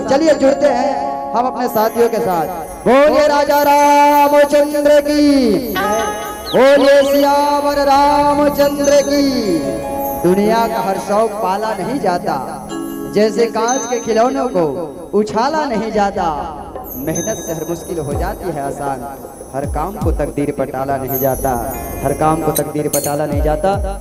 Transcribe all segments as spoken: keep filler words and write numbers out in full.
चलिए जुड़ते हैं हम अपने साथियों के साथ। बोलिए राजा रामचंद्र की, बोलिए सियावर रामचंद्र की। दुनिया का हर शौक पाला नहीं जाता, जैसे कांच के खिलौनों को उछाला नहीं जाता। मेहनत से हर मुश्किल हो जाती है आसान, हर काम को तकदीर पर टाला नहीं जाता, हर काम को तकदीर पर टाला नहीं जाता।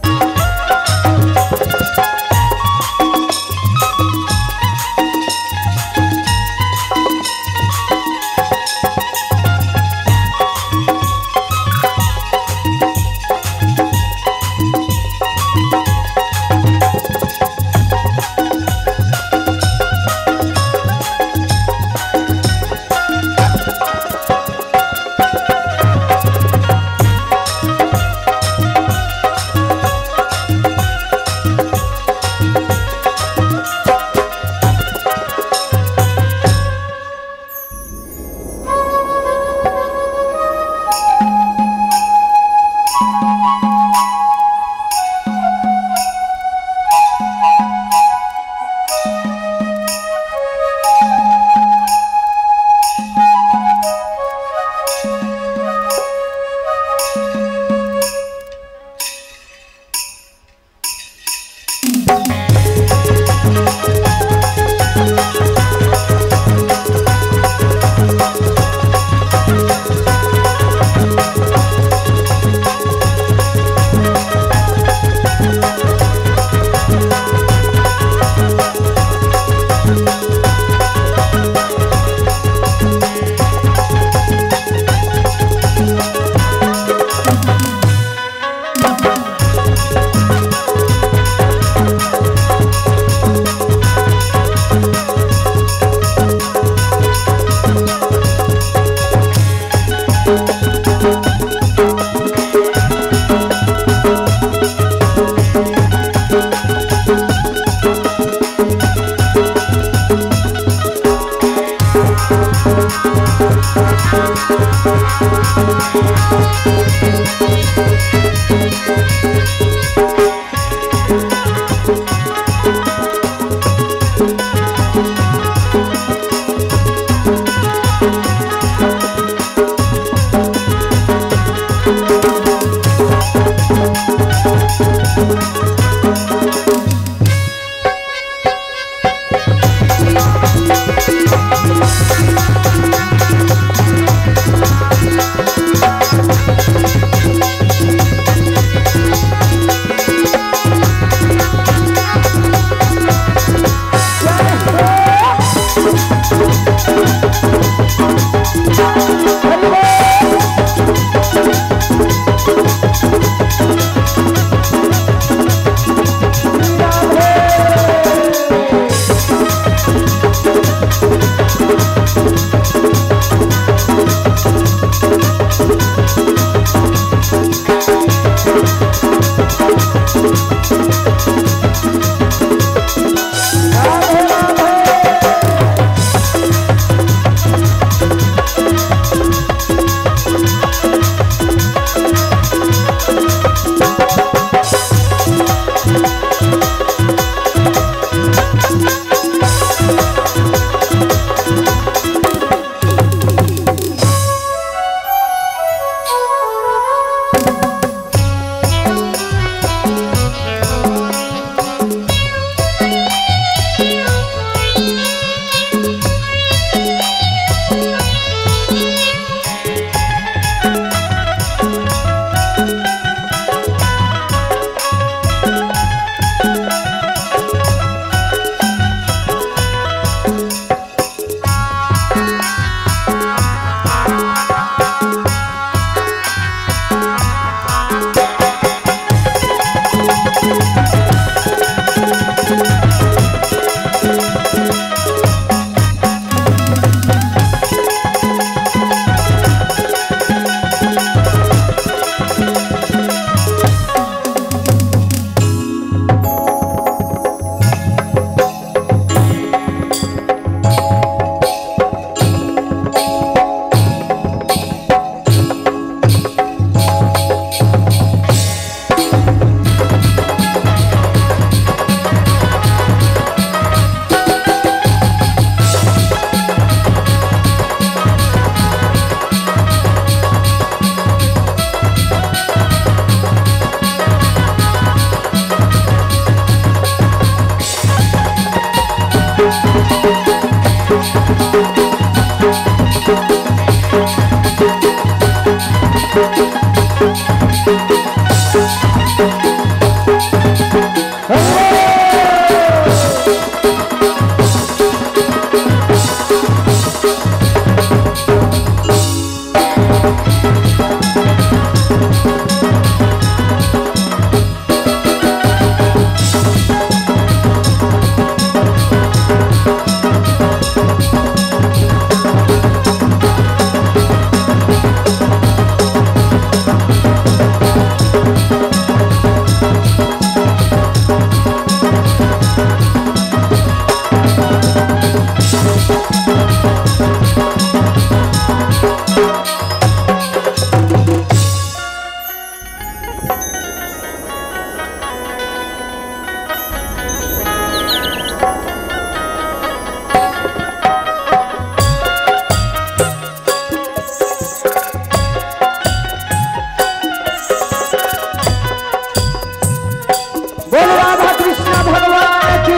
बोल राधा कृष्ण भगवान की।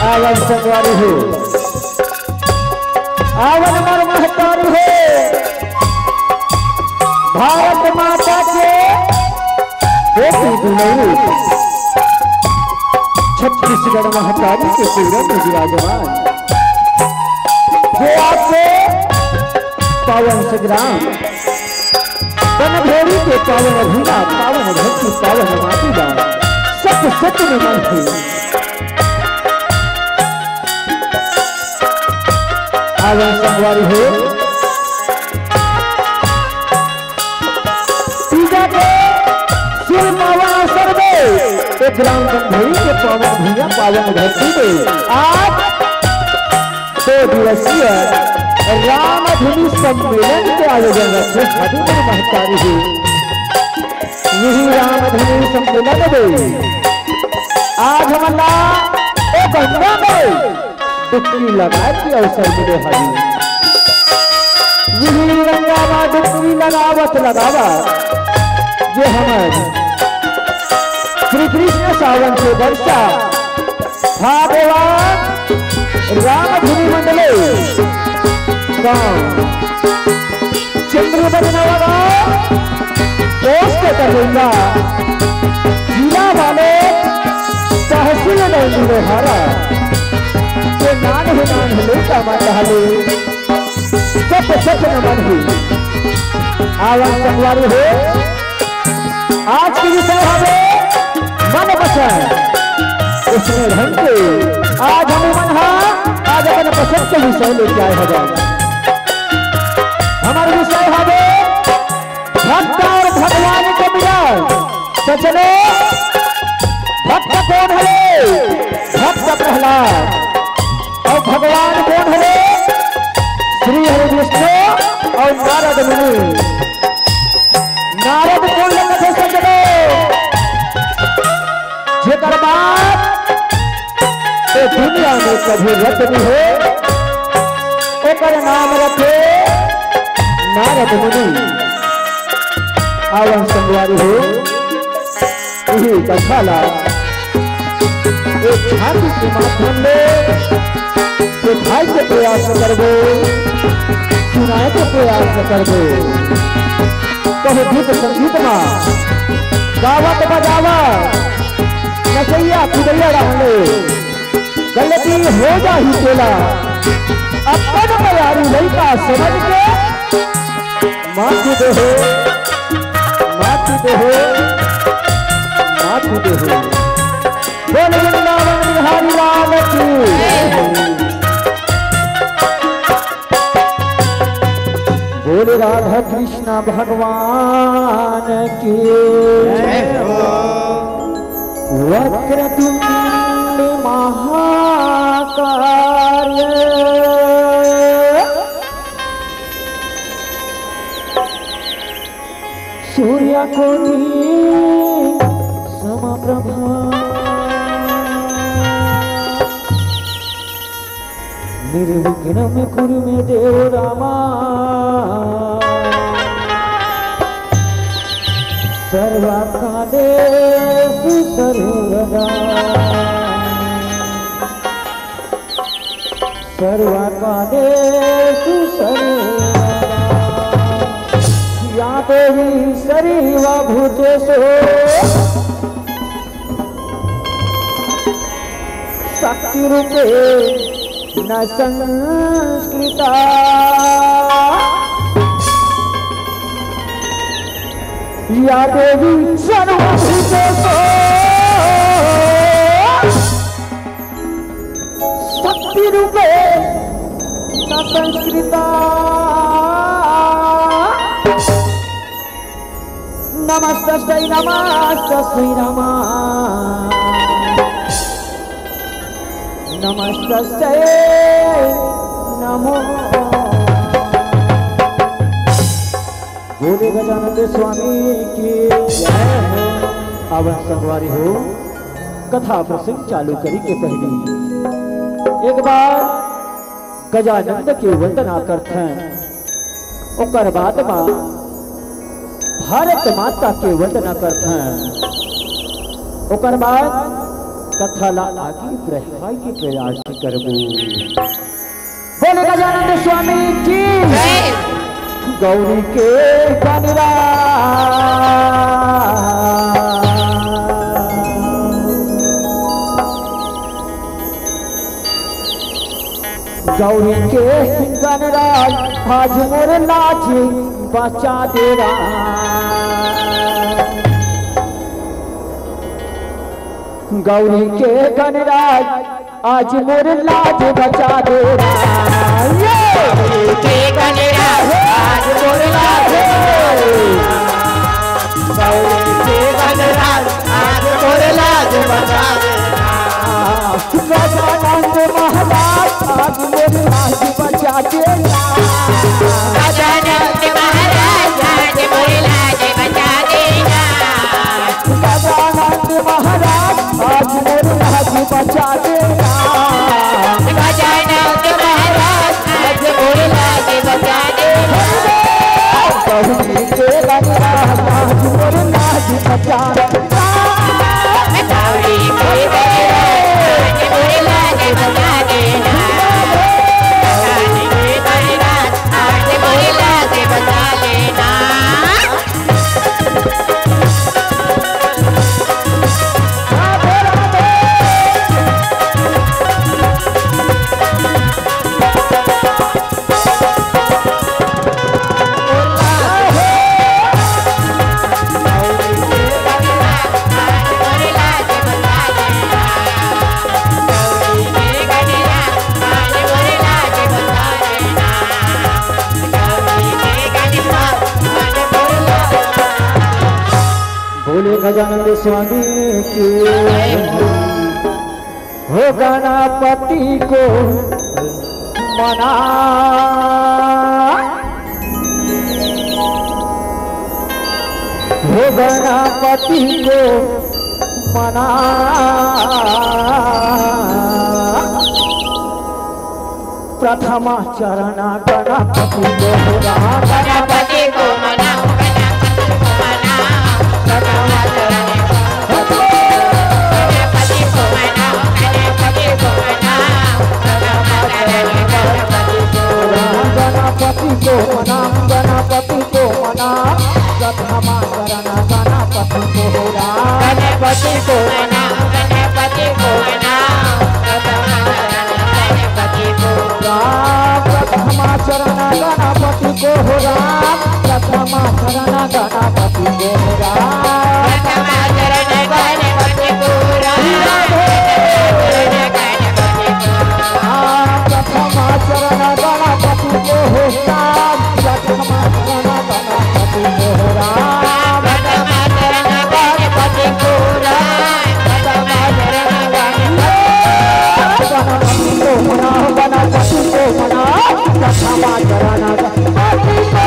आवन संगवारी हो, आवन मोर महतारी हो, भारत माता के बेटी दुलरू, छत्तीसगढ़ महतारी के सिरन में विराजमान, जो आपके पावन संग्राम, बनभोरी के पावन अभिना, पावन धरती, पावन माटी बा, सत सत नमन हे। आवन संगवारी हो, तीजा के सुर पावन अवसर में, एक राम बनभोरी के पावन भुइयां, पावन धरती में आज दो दिवसीय रामधुनी सम्मेलन के आयोजन रखे हबे महतारी हो। यही रामधुनी सम्मेलन में आज हमन ला ओ गंगा में डुबकी लगाए के अवसर मिले हवे। यही गंगा में डुबकी लगावत लगावत ये हमर श्री कृष्ण सावन के वर्षा, हाँ देवा, रामधुनी मंडले गांव, चंद्रबन नवा गांव, पोस्ट दरभंगा, जिला वाले, तहसील डौंडी लोहारा, के नान हे नान हे लइका मन टहले, सत सत नमन हे। आवन संगवारी हो, आज के विषय हवे मन बचन। उसने ढंग के आज हम मन हा आज अपन पसंद के विषय लेके आए हवन। हमर विषय हवे भक्त और भगवान के मिलन। तो चलो, भक्त कौन हवे? भक्त प्रहलाद। और भगवान कौन हवे? श्री हरि विष्णु और नारद मुनि। नारद कौन लगत हे सज्जनो? जेकर बात ए दुनिया में कभी रद्द नहीं हो, ओकर नाम रखे नारद मुनि। आवन संगवारी हो, इही कथा ला एक छाती के माध्यम ले देखाए के प्रयास करबो, सुनाए के प्रयास करबो। कहूँ गीत संगीत मा गावत बजावत नचैया कुदैया रहले, गलती हो जाही तेला अपन मयारू लइका समझ के माफ दे हो, माफ दे हो, माफ दे हो। बोल वृंदावन बिहारी लाल की। बोल राधा कृष्ण भगवान की। जय हो। वक्रतुंड महाकाय। सूर्यकोटि समप्रभा। निर्विघ्नं कुरु मे देव रामा। सर्वकालेषु सर्वदा। सर्वकालेषु सर्वदा या देवी सर्वभूतेषु शक्तिरूपेण संस्थिता। या देवी सर्वभूतेषु शक्तिरूपेण संस्थिता। नमस्तस्यै नमस्तस्यै नमः। नमस्तस्यै नमो। बोले गजानंद स्वामी की जय हो। अब संगवारी हो, कथा प्रसंग चालू करी के पहली एक बार गजानंद के वंदना करथन, ओकर बाद मा भारत माता के वंदना करथन, ओकर बाद कथा ला आगे बढ़ाए के प्रयास करबो। बोले गजानंद स्वामी की जय। गौरी के गणराज, गौरी के गणराज, आज मोर लाज बचा दे राम। गौरी के गणराज, आज मोर लाज बचा दे राम। ये गौरी के गणराज, आज मोर लाज बचा दे राम। गौरी के गणराज, आज मोर लाज बचा दे राम। गजानंद महाराज, आज मोर लाज बचा दे राम। गजानंद महाराज, आज मोर लाज बचा दे राम। गजानंद महाराज, आज मोर लाज बचा दे राम। गजानंद महाराज, आज मोर लाज बचा दे राम। गौरी के गणराज, आज मोर लाज बचा दे राम। गौरी के गणराज, आज मोर लाज बचा दे राम। गौरी के गणराज, आज मोर लाज बचा दे राम। बोले गजानंद स्वामी की। हो गणपति को मना, हो गणपति को मना। प्रथमा चरण गणपति को मना। गणपति को मना, गणपति को मना। प्रथमा चरण गणपति को मना, गणपति को मना। प्रथमा चरण गणपति को मना। गणपति को मना, गणपति को मना। प्रथमा चरण गणपति को मना। गणपति को मना, गणपति को मना। प्रथमा चरण गणपति को राम। प्रथमा चरण गणपति को हो राम। प्रथमा चरण गणपति को हो राम। प्रथमा चरण गणपति को राम। प्रथमा चरण गणपति को राम। प्रथमा चरण गणपति को हो राम। प्रथमा चरण गणपति को हो राम। प्रथमा चरण गणपति को राम। प्रथमा चरण गणपति को मना, गणपति को मना। प्रथमा चरण गणपति को,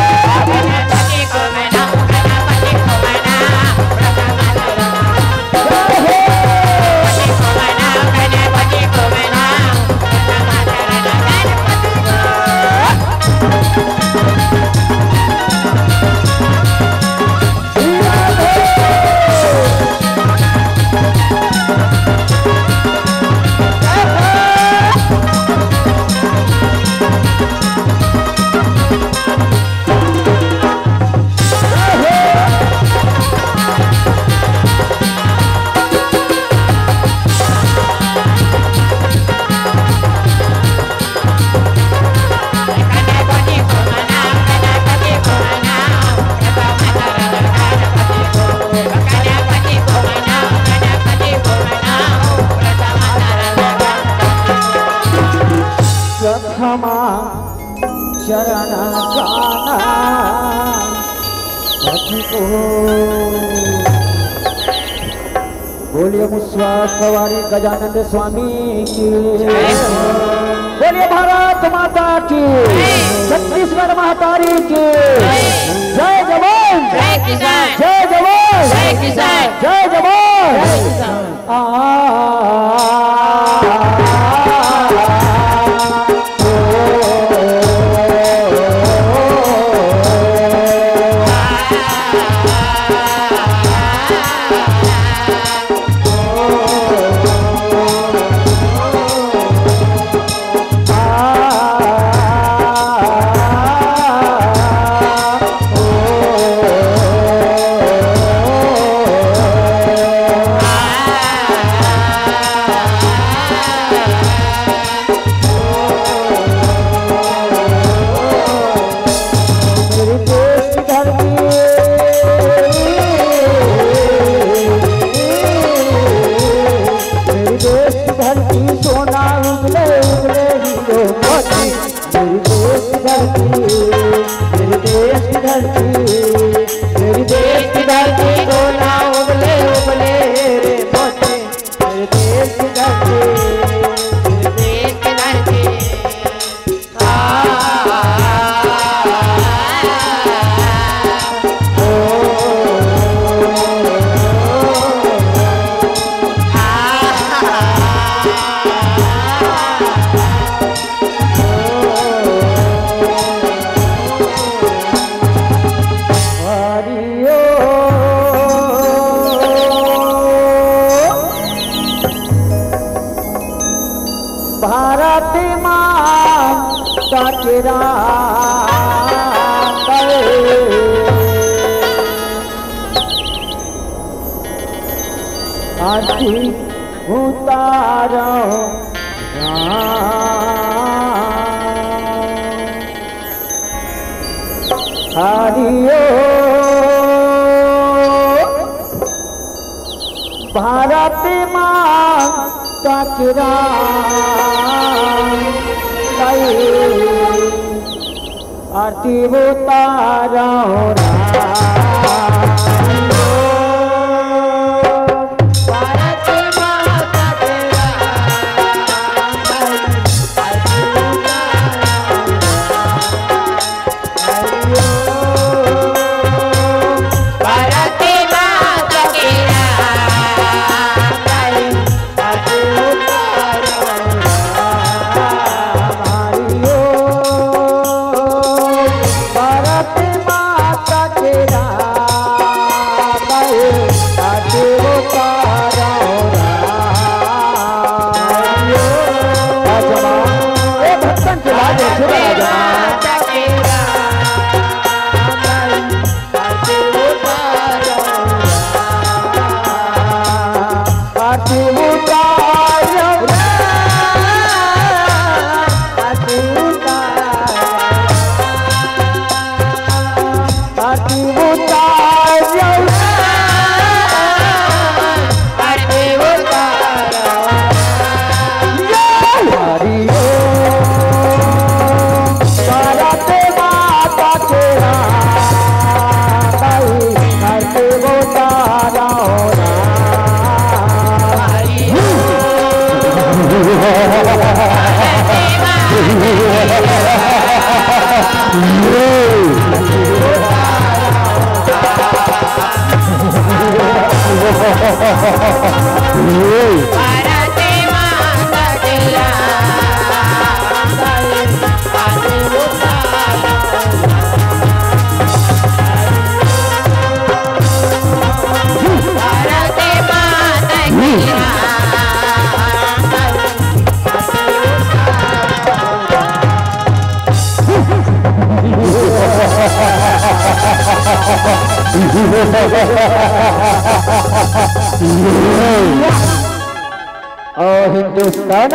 गणपति को मना, गणपति को मना। चरण काना पति को। बोलिए मुसवा सवारी गजानंद स्वामी की। बोलिए भारत माता की। छत्तीसगढ़ महतारी की। जय जवान। जय किसान। जय जवान। जय किसान। जय जवान। जय किसान। भारत माता के राम आरती उतारो राम। हरि ओम। भारत माता के राम आरती उतारो राम। और हिंदुस्तान,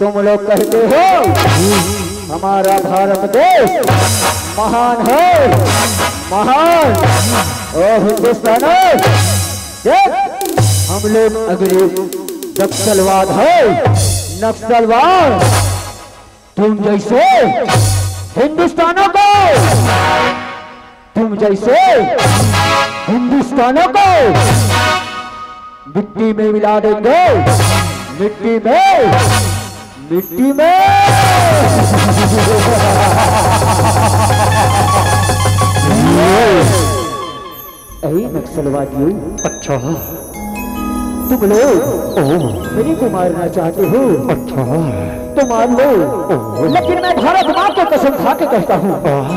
तुम लोग कहते हो हमारा भारत देश महान है, महान। और हिंदुस्तान, देख, हम लोग अगर नक्सलवाद है, नक्सलवाद, तुम जैसे हिंदुस्तानों को, तुम जैसे हिंदुस्तानों को मिट्टी में मिला देंगे, मिट्टी में, मिट्टी में। अरे नक्सलवादियों, अच्छा। तुम लोग ओह। मेरे को मारना चाहते हो? अच्छा। तो मार लो। ओह। लेकिन मैं भारत माँ को कसम खा के कहता हूँ, आह।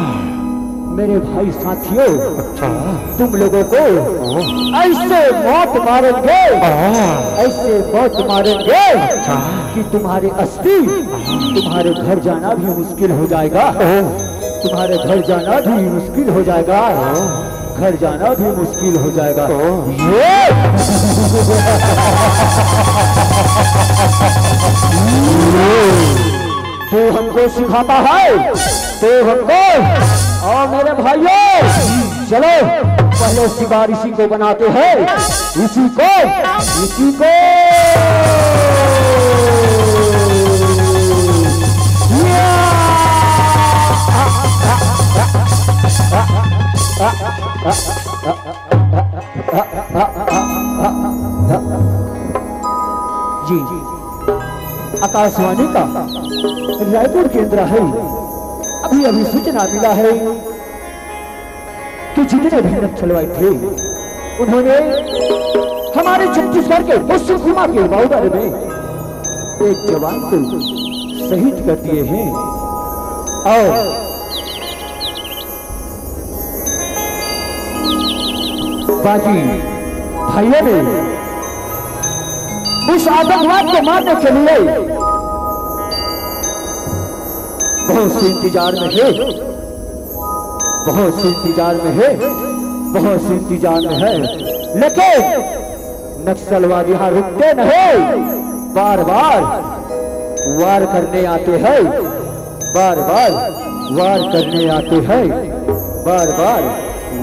मेरे भाई साथियों, अच्छा। तुम लोगों को ओह। ऐसे मौत मारेंगे, आह। ऐसे मौत मारेंगे अच्छा। कि तुम्हारे अस्थि, आह। तुम्हारे घर जाना भी मुश्किल हो जाएगा। ओह। तुम्हारे घर जाना भी मुश्किल हो जाएगा, घर जाना भी मुश्किल हो जाएगा। ये तू हमको सिखाता है, तू हमको। और मेरे भाइयों, चलो पहले शिकार इसी को बनाते हैं, इसी को, इसी को। या! जी, आकाशवाणी का रायपुर केंद्र है। अभी अभी सूचना मिला है कि जितने भी नक्सलवादी थे, उन्होंने हमारे छत्तीसगढ़ के पश्चिम सीमा के बॉर्डर में एक जवान को शहीद कर दिए हैं। और बाकी भाइयों ने उस आतंकवाद को मारने के लिए बहुत से इंतजार में है, बहुत से इंतजार में है, बहुत से इंतजार में है, लेकिन नक्सलवादी यहाँ रुकते नहीं, बार बार वार करने आते हैं, बार बार वार करने आते हैं, बार बार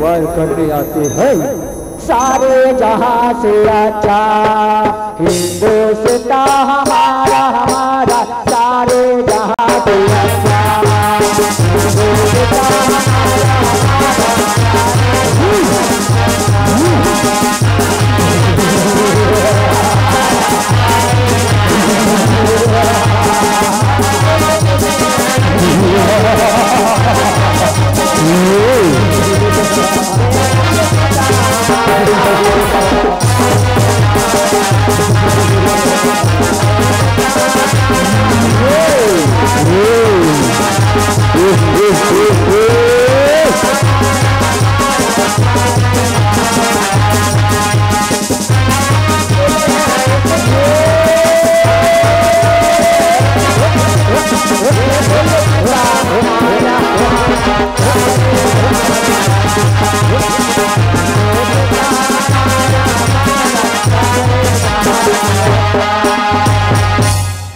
वार करने आते हैं। सारे जहां से अच्छा हिंदुस्तान हमारा, हमारा, सारे जहां से अच्छा हिंदुस्तान हमारा, हमारा।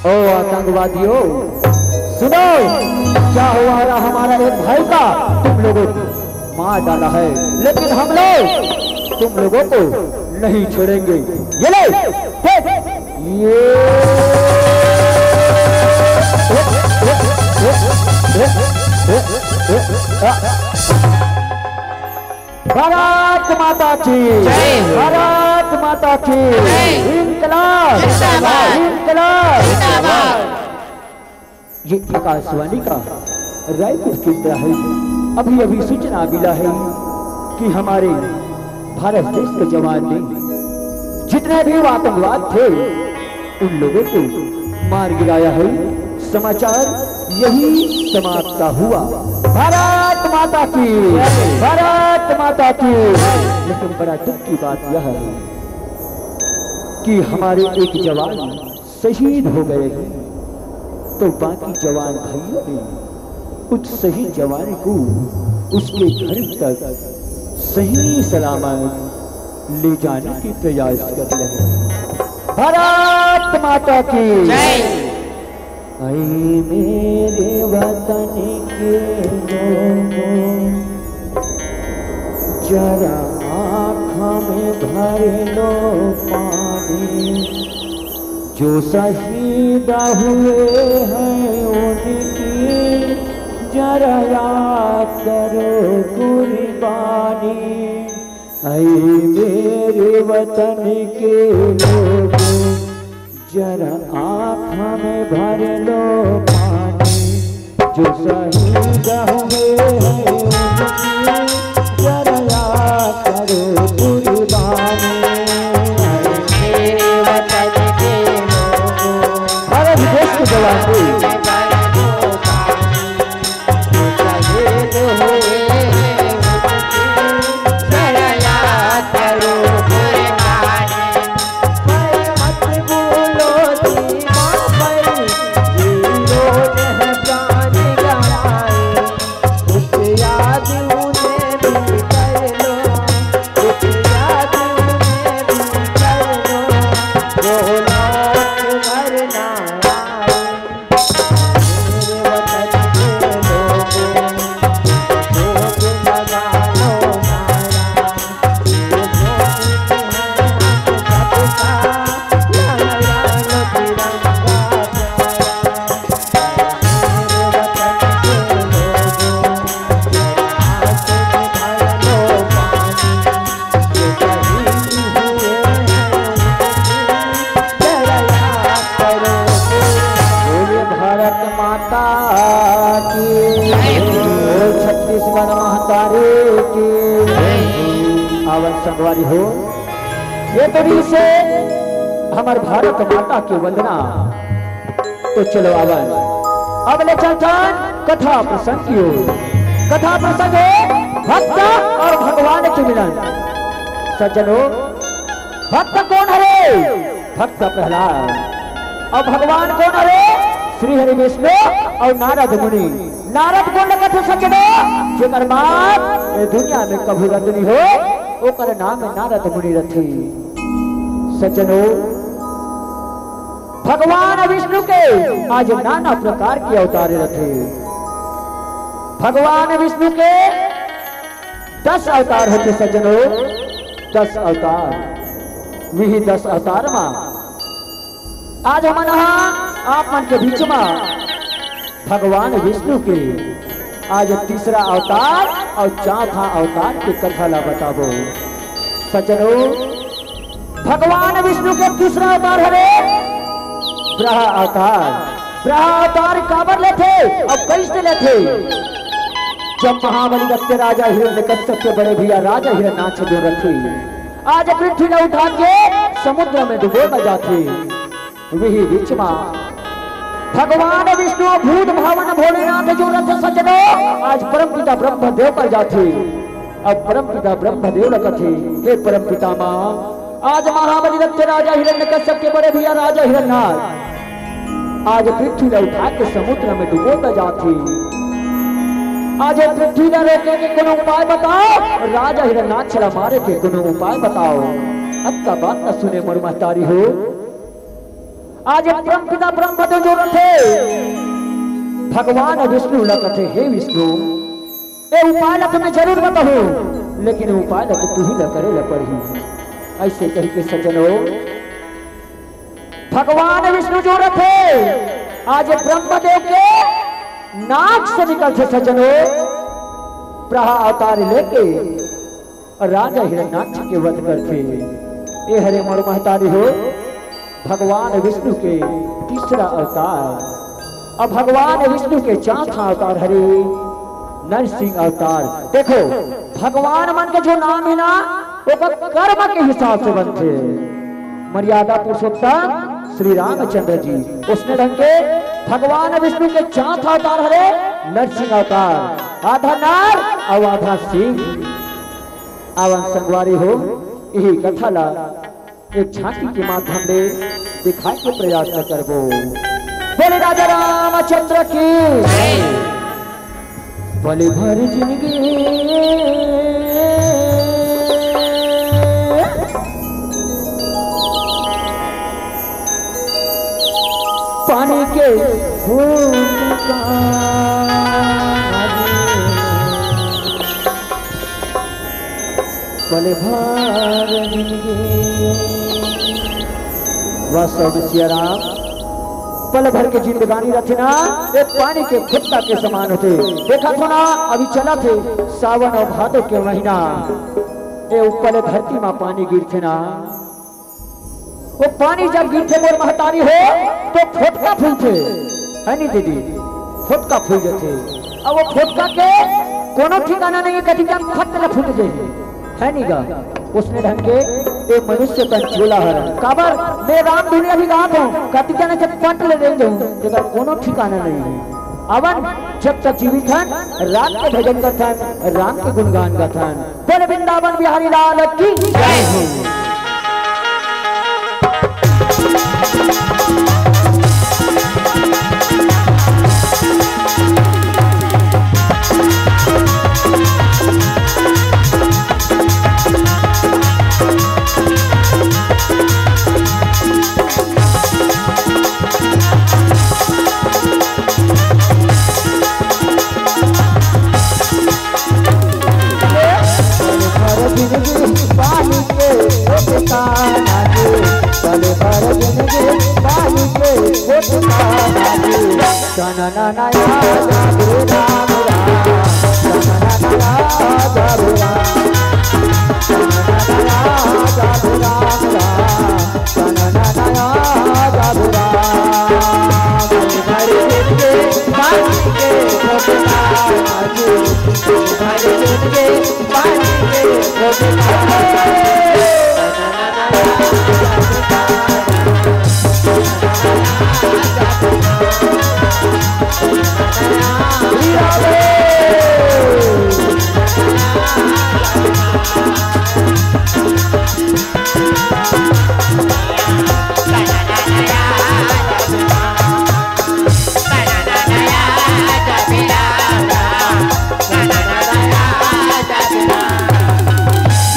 ओ आतंकवादियों, सुनो, क्या हुआ रहा हमारा एक भाई का, तुम लोगों ने मार डाला है, लेकिन हम लोग तुम लोगों को नहीं छोड़ेंगे। ये ले, देख, ये भारत माता की, जय। भारत माता की, जय। इनकलाब, जिंदाबाद। इनकलाब, जिंदाबाद। ये आकाशवाणी का रायपुर केंद्र है। अभी अभी सूचना मिला है कि हमारे भारत देश के जवान ने जितने भी आतंकवाद थे, उन लोगों को मार गिराया है। समाचार यही समाप्त हुआ। भारत माता की, भारत माता की। लेकिन बड़ा दुख की बात यह है कि हमारे एक जवान शहीद हो गए हैं, तो बाकी जवान भाइयों ने उस शहीद जवान को उसके घर तक सही सलामत ले जाने के प्रयास कर रहे हैं। भारत माता की जय। ऐ मेरे वतन के लोगों, जरा आँख में भर लो पानी। जो शहीद हुए हैं उनकी जरा याद करो कुर्बानी। ऐ मेरे वतन के लोगों, जरा आँख में भर लो पानी। जो शहीद हुए हैं उनकी जरा याद करो कुर्बानी। ऐ मेरे वतन के लोगों, भारत देश के जवान को भारत माता की, बोल छत्तीसगढ़ महतारी की। आवन संगवारी हो, ये तरी से हमर भारत माता के वंदना। तो चलो आवन, अब ले चलथन कथा प्रसंग की ओर। कथा प्रसंग हे भक्त और भगवान के मिलन। सज्जनों, भक्त कोन हरे? भक्त प्रहलाद। अउ भगवान कोन हरे? श्री हरि विष्णु अउ नारद मुनि। नारद कोन ल कथे सज्जनों? जेकर मात ए दुनिया में कभू रत नइ होय, ओकर नाम नारद मुनि रथे। सज्जनों, भगवान विष्णु के आज नाना प्रकार के अवतार रथे। भगवान विष्णु के दस अवतार होथे सज्जनों, दस अवतार। वही दस अवतार मा आज हमन ह आप मन के बीच मा भगवान विष्णु के आज तीसरा अवतार अउ चौथा अवतार के कथा ला बताबो। सज्जनों, भगवान विष्णु के तीसरा अवतार हरे बराह अवतार। बराह अवतार काबर लेथे अउ कइसे लेथे? जब महाबली दत्त राजा हिरण्यकश्यप के बड़े भैया राजा हिरण्याक्ष जो रथे, आज पृथ्वी ला उठा के समुद्र में डुबो जाथे। वही बीच मा भगवान विष्णु भूत भावन भोलेनाथ जो रथे सज्जनों, आज परमपिता ब्रह्मदेव कर जाथे। अब परमपिता ब्रह्मदेव ल कथे, हे परमपिता माँ, आज महाबली दत्त राजा हिरण्यकश्यप के बड़े भैया राजा हिरण्याक्ष आज पृथ्वी ला उठा के समुद्र में डुबो जाथे। आज ये पृथ्वी ला रोके के कोनो उपाय बताओ, राजा हिरण्याक्ष ला मारे के कोनो उपाय बताओ। अतका बात न सुने मोर महतारी हो। आज ये परमपिता ब्रह्मदेव जो रथे, भगवान विष्णु ला कथे, हे विष्णु, ए उपाय ला तो मैं जरूर बताहूँ, लेकिन ए उपाय ला तो तुही ला करे ला पड़ही। अइसे कहिके सज्जनों, भगवान विष्णु जो रथे, आज ब्रह्मदेव के नाक से निकलथे सज्जनों, बराह अवतार लेके राजा हिरण्याक्ष के वध करथे। ए हरे मोर महतारी हो, भगवान विष्णु के तीसरा अवतार। अब भगवान विष्णु के चौथा अवतार हरे नरसिंह अवतार। देखो, भगवान मन के जो नाम हे ना, ओकर कर्म के हिसाब से बनथे। मर्यादा पुरुषोत्तम श्री रामचंद्र जी, उसने ढंग के भगवान विष्णु के चौथा अवतार हरे नरसिंह अवतार, आधा नर अउ आधा सिंह। आवन संगवारी हो, यही कथा ला एक झांकी के माध्यम ले दिखाए के प्रयास करबो। बोले राजा रामचंद्र की। बोले भर जिंदगी पानी के घूंट का पल भर जिंदगी वास्तव में सिया राम, पल भर के जिंदगानी रथे ना, एक पानी के फुटका के समान होथे। देखा थो ना, अभी चलत हे सावन अउ भादो के महीना, ए ऊपर ले धरती मा पानी गिरथे ना, वो पानी जब गिरथे मोर महतारी हो, तो फोटका फूलथे, है नी दीदी? फोटका फूल जथे। अब वो फोटका के कोनो ठिकाना नहीं है, कति कन फट ले फूट जाही, है नी गा? उसने ढंग के ए मनुष्य तन चोला हर। काबर मैं राम धुन अभी गात हूँ, कति कन से फट ले रेंग जाहूँ, तेकर कोनो ठिकाना नहीं है। अवन जब तक जीवित हन, राम के भजन करथन, राम के गुणगान गाथन। बोल वृंदावन बिहारी लाल की जय हो।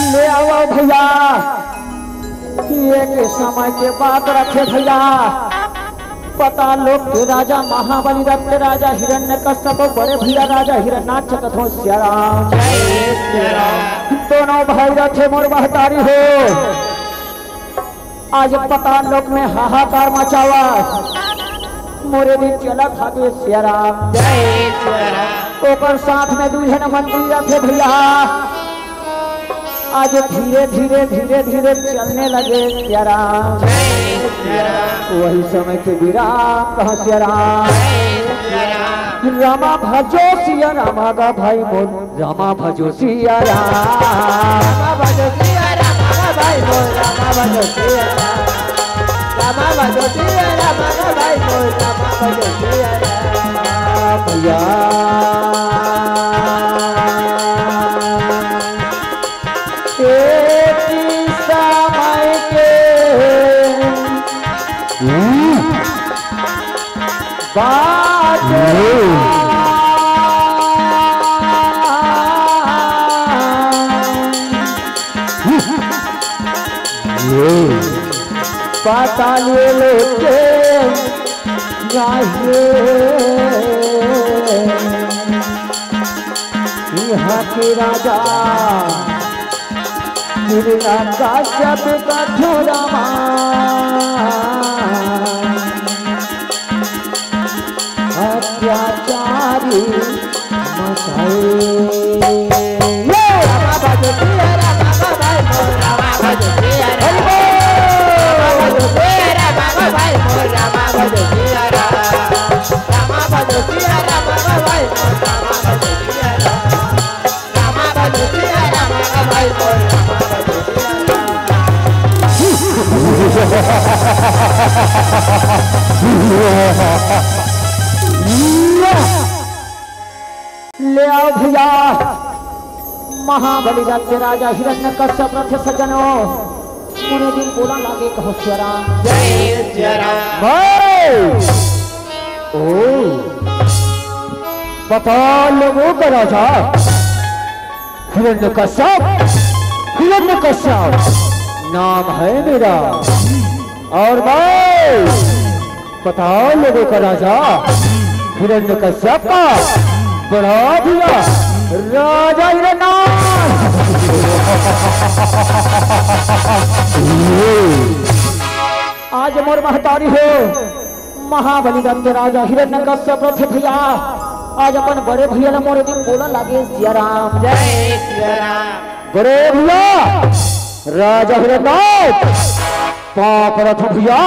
ले आओ भैया, ये के समय के बात रखे भैया। पताल लोक के राजा महाबली रथ के राजा हिरण्यकश्यप अउ बड़े भैया राजा हिरण्याक्ष कथों सिया राम। दोनों भाई रथे मोर महतारी हो। आज पताल लोक में हाहाकार मचावा, मोरे दिन चलत हावे सिया राम। जय सिया राम। ओकर साथ में दू झन मंत्री रथे भैया। आज धीरे धीरे धीरे धीरे चलने लगे सिया राम। जय सिया राम। वही समय के विराम कहा सिया राम। जय सिया राम। रामा भजो सिया रामा गा भाई मोर। रामा भजो सिया राम। रामा भजो सिया राम, रामा भाई बोल, रामा भजो सिया राम। रामा भजो सिया राम, रामा भाई बोल, रामा भजो सिया राम। भैया, एक समय के बात पाताल लोक के राजे, यहाँ के राजा हिरण्यकश्यप कठोरमा अत्याचारी मचाए। ले आओ भैया, महाबली रथ के राजा हिरण्यकश्यप रथ सजनो, पूरे दिन बोला लागे कहो सिया राम। जय सिया राम। भाई, ओ, पाताल लोक का राजा हिरण्यकश्यप, हिरण्यकश्यप नाम है मेरा। और मैं पाताल लोक का राजा हिरण्यकश्यप का बड़ा भैया राजा हिरण्यनाथ। आज मोर महतारी हो, महाबली दंत राजा हिरण्यकश्यप रथे भैया। आज अपन बड़े भैया ला मोर दिन बोला लागे सिया राम। जय सिया राम। बड़े भैया, राजा हिरण्यकश्यप, पाँव परत हो भैया,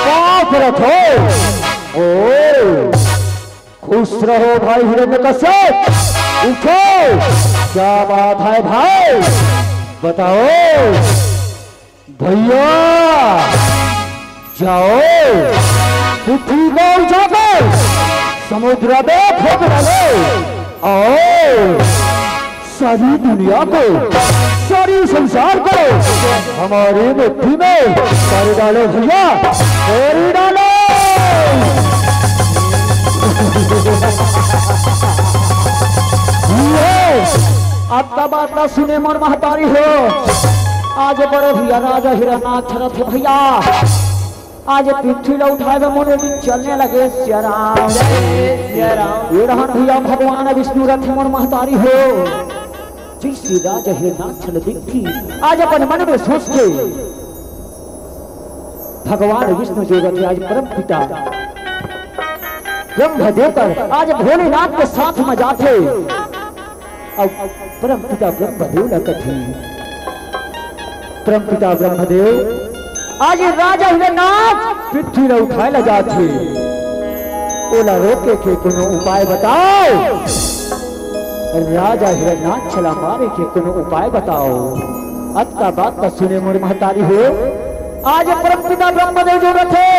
पाँव परत हो। ओ, खुश रहो भाई हिरण्यकश्यप, उठो, क्या बात है भाई, बताओ। भैया, जाओ, पृथ्वी को उठाकर समुद्र में फेंक डालो। आओ, सारी दुनिया को, सारी संसार को हमारी मुट्ठी में कर डालो भैया, कर डालो। ये, अब का बात ना सुने मोर महतारी हो। आज बड़े भैया राजा हिरण्यकश्यप रथे भैया, आज पृथ्वी ला उठाए बर मोर दिन चलने लगे सिया राम। जय सिया राम। ये रहन भैया भगवान विष्णु रथे मोर महतारी हो। जइसे राजा हिरण्यकश्यप दिखथे, आज अपन मन में सोच के भगवान विष्णु जो रथे आज परम पिता ब्रह्मदेव कर आज भोलेनाथ के साथ में जाथे। अब परम पिता ब्रह्मदेव ला कथे, परम पिता ब्रह्मदेव, आज राजा हिरण्यकश्यप पृथ्वी ला उठाए ला जाथे, ओला रोके के कोनो उपाय बताओ। राजा हिरण्यकश्यप ला मारे के कोनो उपाय बताओ। अतका बात का सुने मोर महतारी हो, आज परम पिता ब्रह्मदेव जो रथे,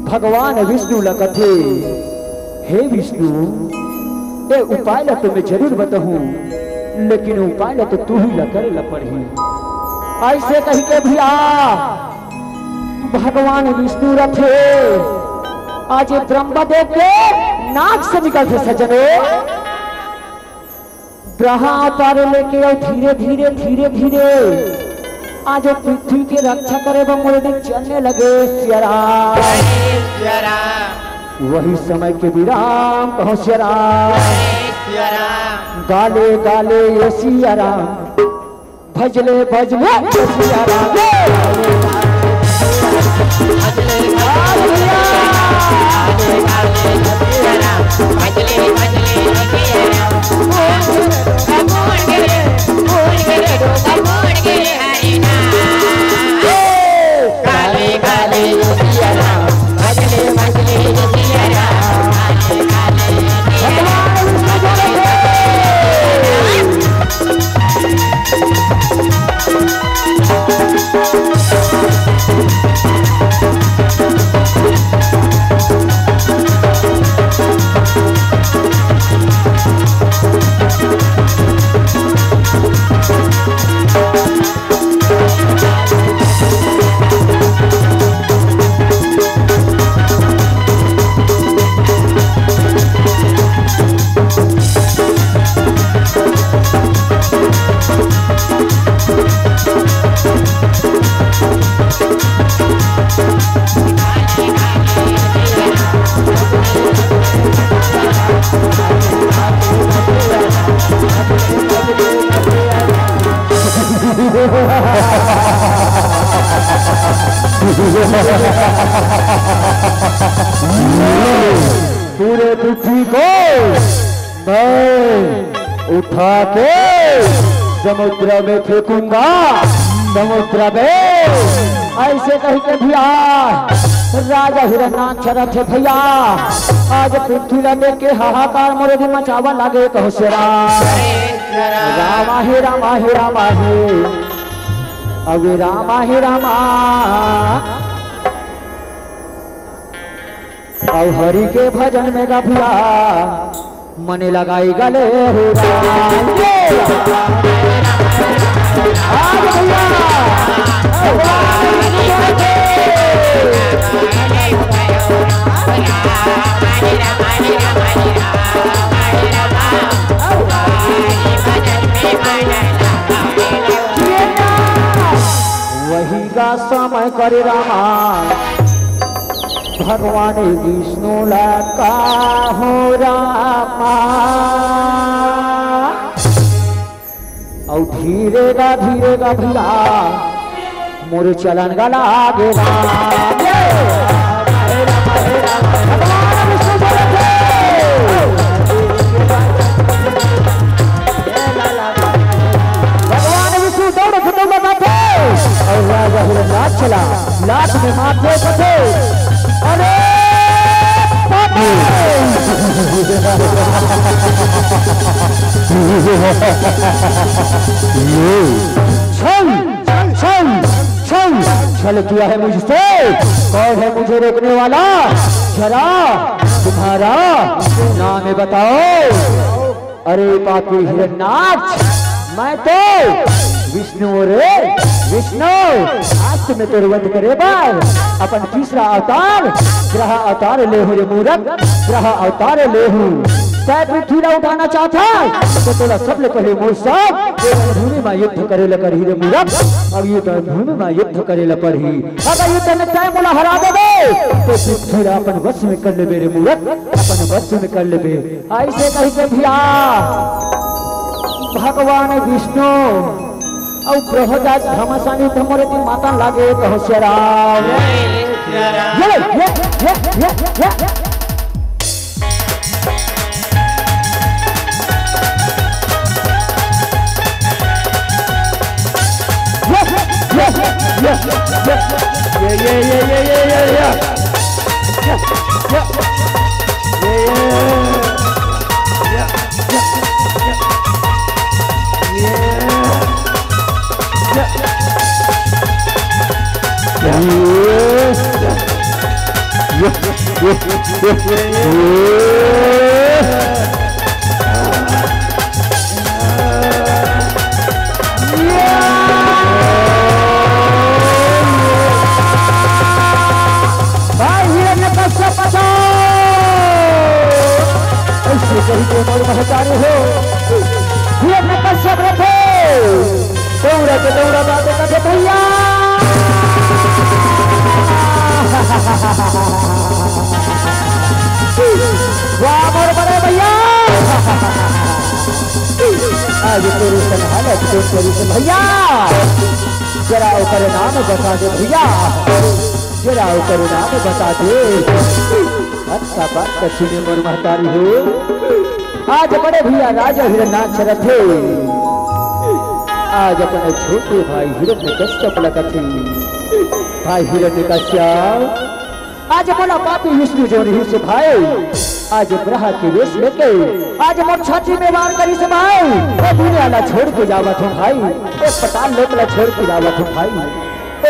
भगवान विष्णु ला कथे, हे विष्णु, ए उपाय ला तो मैं जरूर बताहूँ, लेकिन उपाय ला तो तू ही ला करे ला पड़ही। ऐसे कही के भैया भगवान विष्णु रथे, आज ब्रह्मदेव के नाक से निकलथे सज्जनो। ग्रह अवतार लेके अउ धीरे धीरे धीरे धीरे आज पृथ्वी के रक्षा करे बर मोर दिन चलने लगे सिया राम। जय सिया राम। वही समय के विराम कहो सिया राम। जय सिया राम। गाले गाले ये सिया राम, भजले भजले ये सिया राम। पूरे पृथ्वी को मैं उठा के समुद्र में फेंकूंगा, समुद्र में। ऐसे कही के भैया राजा हिरण्यकश्यप रथे भैया, आज पृथ्वी ला देख के हाहाकार मोर दिन मचावा लागे कहो सिया राम। राम हे राम हे राम हे, अबे राम हे राम। अउ हरि के भजन में गा भैया, मने लगाई गले हो राम। आज भैया, वही का समय करे रामा, भगवान विष्णु ला कहो रामा। अउ धीरे गा, धीरे गा भैया, मोर चलन गला गे राम। ये भगवान विष्णु बोलत हे। भगवान विष्णु दौड़त दौड़त आथे अउ राजा हिरण्यकश्यप ला लात में मारथे कथे, "अरे बाप रे!" छल, छल, छल, छल किया है मुझसे, कौन है मुझे रोकने वाला? जरा तुम्हारा नाम बताओ। अरे पापी हिरण्याक्ष, मैं तो विष्णु रे, विष्णु। आज तो मैं तोर वध करे बर अपन तीसरा अवतार, ग्रह अवतार ले हूँ रे मूरख, ग्रह अवतार ले हूँ। तै पृथ्वी ला उठाना चाहत हस, तो तोला सबले पहले मोर साथ भूमि में युद्ध करे ला परही रे मूरख। अब युद्ध भूमि में युद्ध करे ला परही। अगर युद्ध में तै मोला हरा देबे, तो पृथ्वी ला अपन वश में कर लेबे रे मूरख, अपन वश में कर लेबे। अइसे कहि के भैया भगवान विष्णु अउ बृहदारण्यक घमासान युद्ध मोर ती मातन लागे कहो श्री राम। ये ले, ये, ये, ये, ये। भाई हिरण्यकश्यप बचाओ। अइसे कहि के मोर महतारी हो, हिरण्यकश्यप रथे। दौड़ा के दौड़ा बाबू का भैया। वाह मोर बड़े भैया। आज तोर संभालत कोन करिस भैया, जरा ओकर नाम बता दे भैया, जरा ओकर नाम बता दे। अच्छा बात तो सुने मोर महतारी हो। आज बड़े भैया राजा हिरण्याक्ष रथे, आज अपन छोटे भाई हिरण्यकश्यप ला कथे, भाई हिरण्यकश्यप, आज मोला पापी विष्णु जो रहिस भाई, आज ब्रह्मा के वेश लेके आज मोर छाती में वार करिस भाई। ए दुनिया ला छोड़ के जावत हूँ भाई, ए पताल लोक ला छोड़ के जावत हूँ भाई।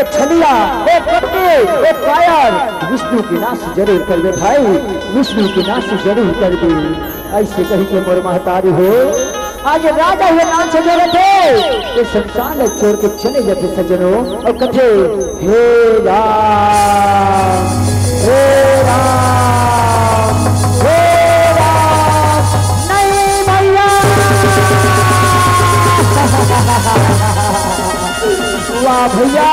ए छलिया, ए कपटी, ए कायर, विष्णु के नाश जरूर करबे भाई, विष्णु के नाश जरूर करबे। अइसे कहि के मोर महतारी हो, आज राजा हिरण्याक्ष जो रथे, ये संसार ला छोड़ के चले जाथे सज्जनों, अउ कथे, "हे राम, हे राम, हे राम, नहीं भैया।" वाह भैया,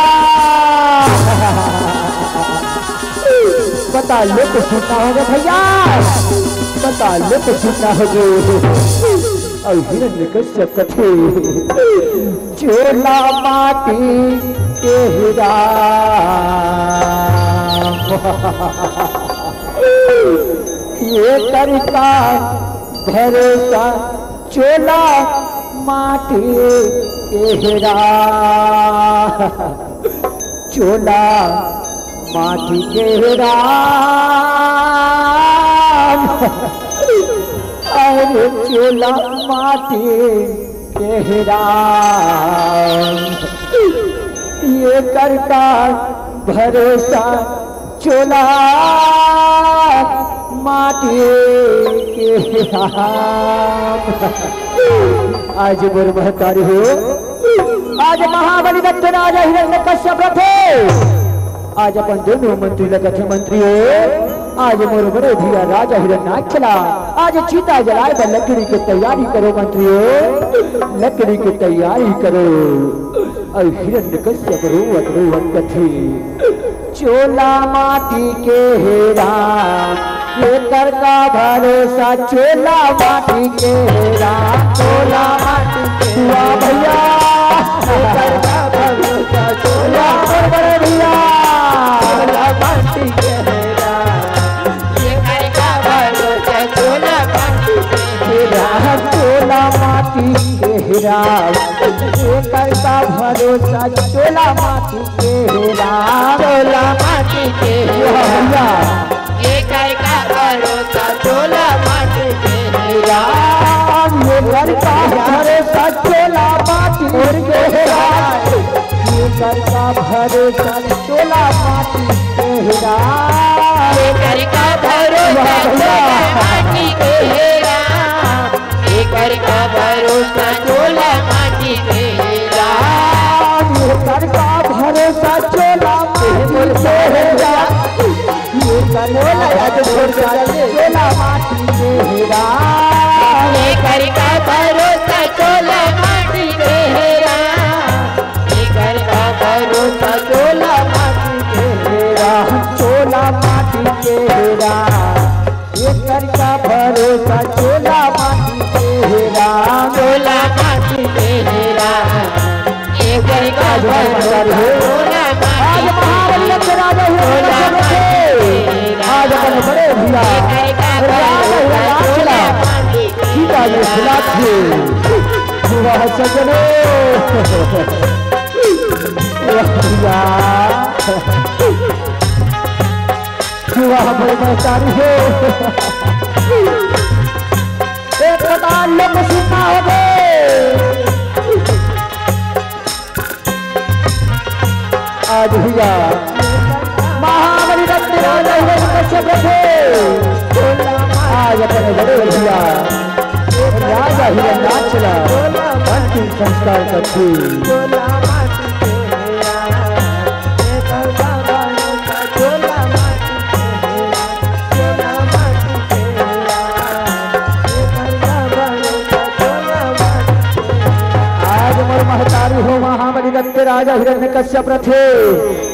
पताल लोक सुनना होगा भैया, पताल लोक सुनना होगा। अउ हिरण्यकश्यप कथे, चोला माटी के राम, ये करका भरोसा चोला माटी के राम, चोला माटी के राम, अरे चोला माटी के राम, ये करका भरोसा चोला माटी के राम। आज मोर महतारी हो, आज महाबली दत्त राजा हिरण्यकश्यप रथे। आज अपन दोनों मंत्री ला कथे, मंत्री हो, आज मोर बड़े भैया राजा हिरण्याक्ष ला आज चिता जलाए बर लकड़ी के तैयारी करो मंत्री हो, लकड़ी के तैयारी करो। अउ हिरण्यकश्यप रोवत रोवत कथे, चोला माटी के हे राम, ये करका भरोसा चोला माटी के हे राम, चोला माटी के। वाह भैया, ये करका भरोसा चोला एकर का भरोसा चोला माटी के हे राम। चोला माटी के हे राम। एकर का भरोसा चोला माटी के हे राम। एकर का भरोसा चोला माटी के हे राम। एकर का भरोसा चोला माटी के हे राम। एकर का भरोसा चोला माटी के हे राम। एकर का भरोसा चोला माटी के हे राम। एकर का भरोसा चोला माटी के हे राम। एकर का भरोसा चोला माटी के हे राम। एकर का भरोसा चोला माटी के हे राम। एकर का भरोसा चोला माटी के हे राम। चोला माटी के हे राम। एकर का भरोसा चोला माटी के हे राम। चोला माटी के हे राम। एकर का भरोसा चोला माटी के हे राम। आज महाबली के राजा ही चोला माटी के हे राम। आज अपन बड़े भैया एकर का भरोसा चोला माटी के हे राम। सीता जी खिलाफ थे। वाह सजनो। वाह भैया। वाह बड़े महतारी हो। एक कतार लोग सुनना हो गए। आज भैया महाबली रक्त राजा हिरण्यकश्यप रखे। आज अपने बड़े भैया राजा हिरण्याक्ष ला अंतिम संस्कार करते। आज मोर महतारी हो महाबली रक्त राजा हिरण्यकश्यप रथे।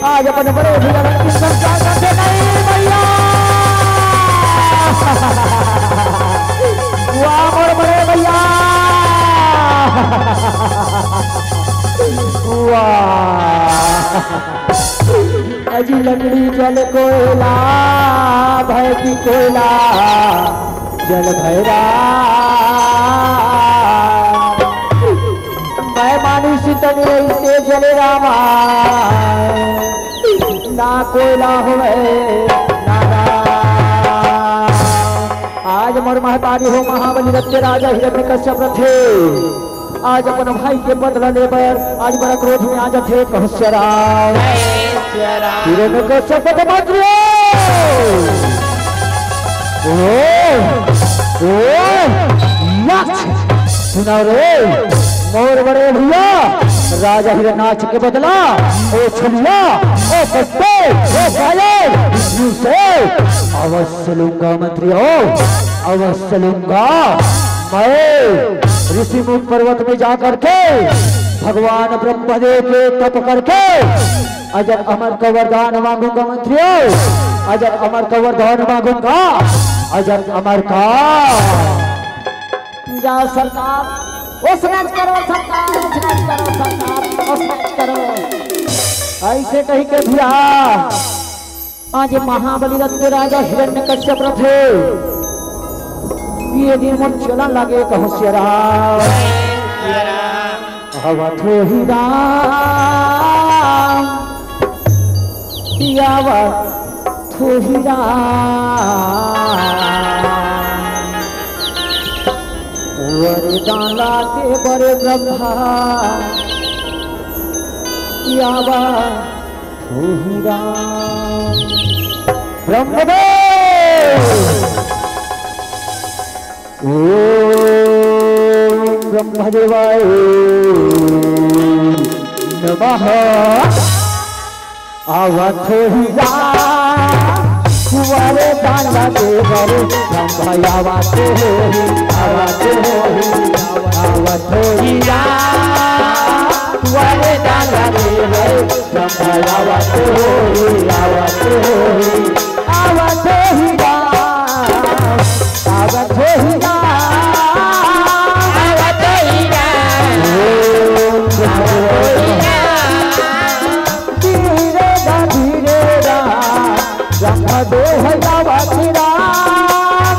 आज अपन बड़े भैया रंग की चर्चा करते नहीं भैया। वाह मोर बड़े भैया। वाह। अजी लकड़ी जल कोयला, भय की कोयला जल भैरा। मैं मानुष तन रहिते जले रामा, ना कोयला होवे ना राम। आज मोर महतारी हो महाबली रक्त राजा हिरण्यकश्यप रथे। आज अपन भाई के बदला ले बर आज बड़ा क्रोध में आ जाथे। कहो श्री राम। हिरण्यकश्यप के मंत्री। ओ, ओ, यक्ष, सुना रे, मोर बड़े भैया, राजा हिरण्याक्ष के बदला, ओ छलिया, ओ कत्ते, ओ कायर, से अवश्य लूंगा मंत्री, ओ, अवश्य लूंगा। मैं ऋषिमुख पर्वत में जा करके भगवान ब्रह्मदेव के तप करके अजर अमर का वरदान मांगूंगा मंत्रियों, अजर अमर का वरदान मांगूंगा, अजर अमर का। जाओ सरकार, ओ स्नेच करो सरकार, ओ स्नेच करो सरकार, ओ स्नेच करो। ऐसे कही के भैया आज महाबली रथ के राजा हिरण्यकश्यप रथे। ये दिन मोर चला लागे, कहो श्री राम। अवत होही राम, अवत होही राम। वरदान लागे बड़े ब्रह्मा, अवत होही राम। ब्रह्मदेव। ओम ब्रह्मदेवाय नमः। अवत होही राम, वरदान देवर ब्रह्मा, अवत होही, अवत होही, अवत होही राम, वरदान देवर ब्रह्मा, अवत होही, अवत होही, अवत होही राम, अवत होही राम, अवत होही राम, अवत होही राम। धीरे रा, धीरे रा, ब्रह्मदेव अवत राम।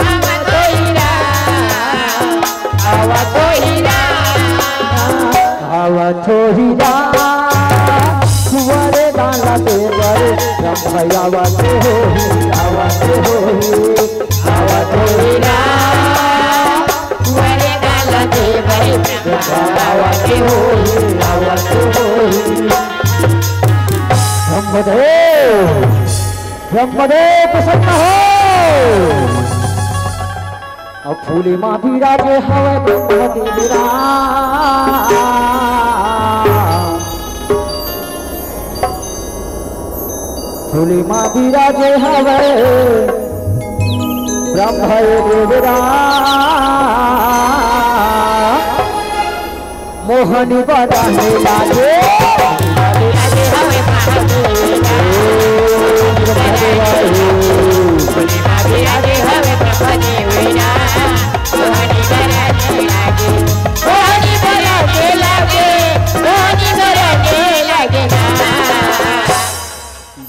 अवत होही राम, अवत होही राम। लाते बरे, ब्रह्म आवत होही, आवत होही, आवत होही ना। वरदान लाते बरे, ब्रह्म आवत होही, आवत होही। ब्रह्मदेव, ब्रह्मदेव प्रसन्न हो। अब फूले मा बिराजे हवय ब्रह्मदेव राम। फूले मा बिराजे हवय ब्रह्मदेव राम। मोहनी बराने लागे।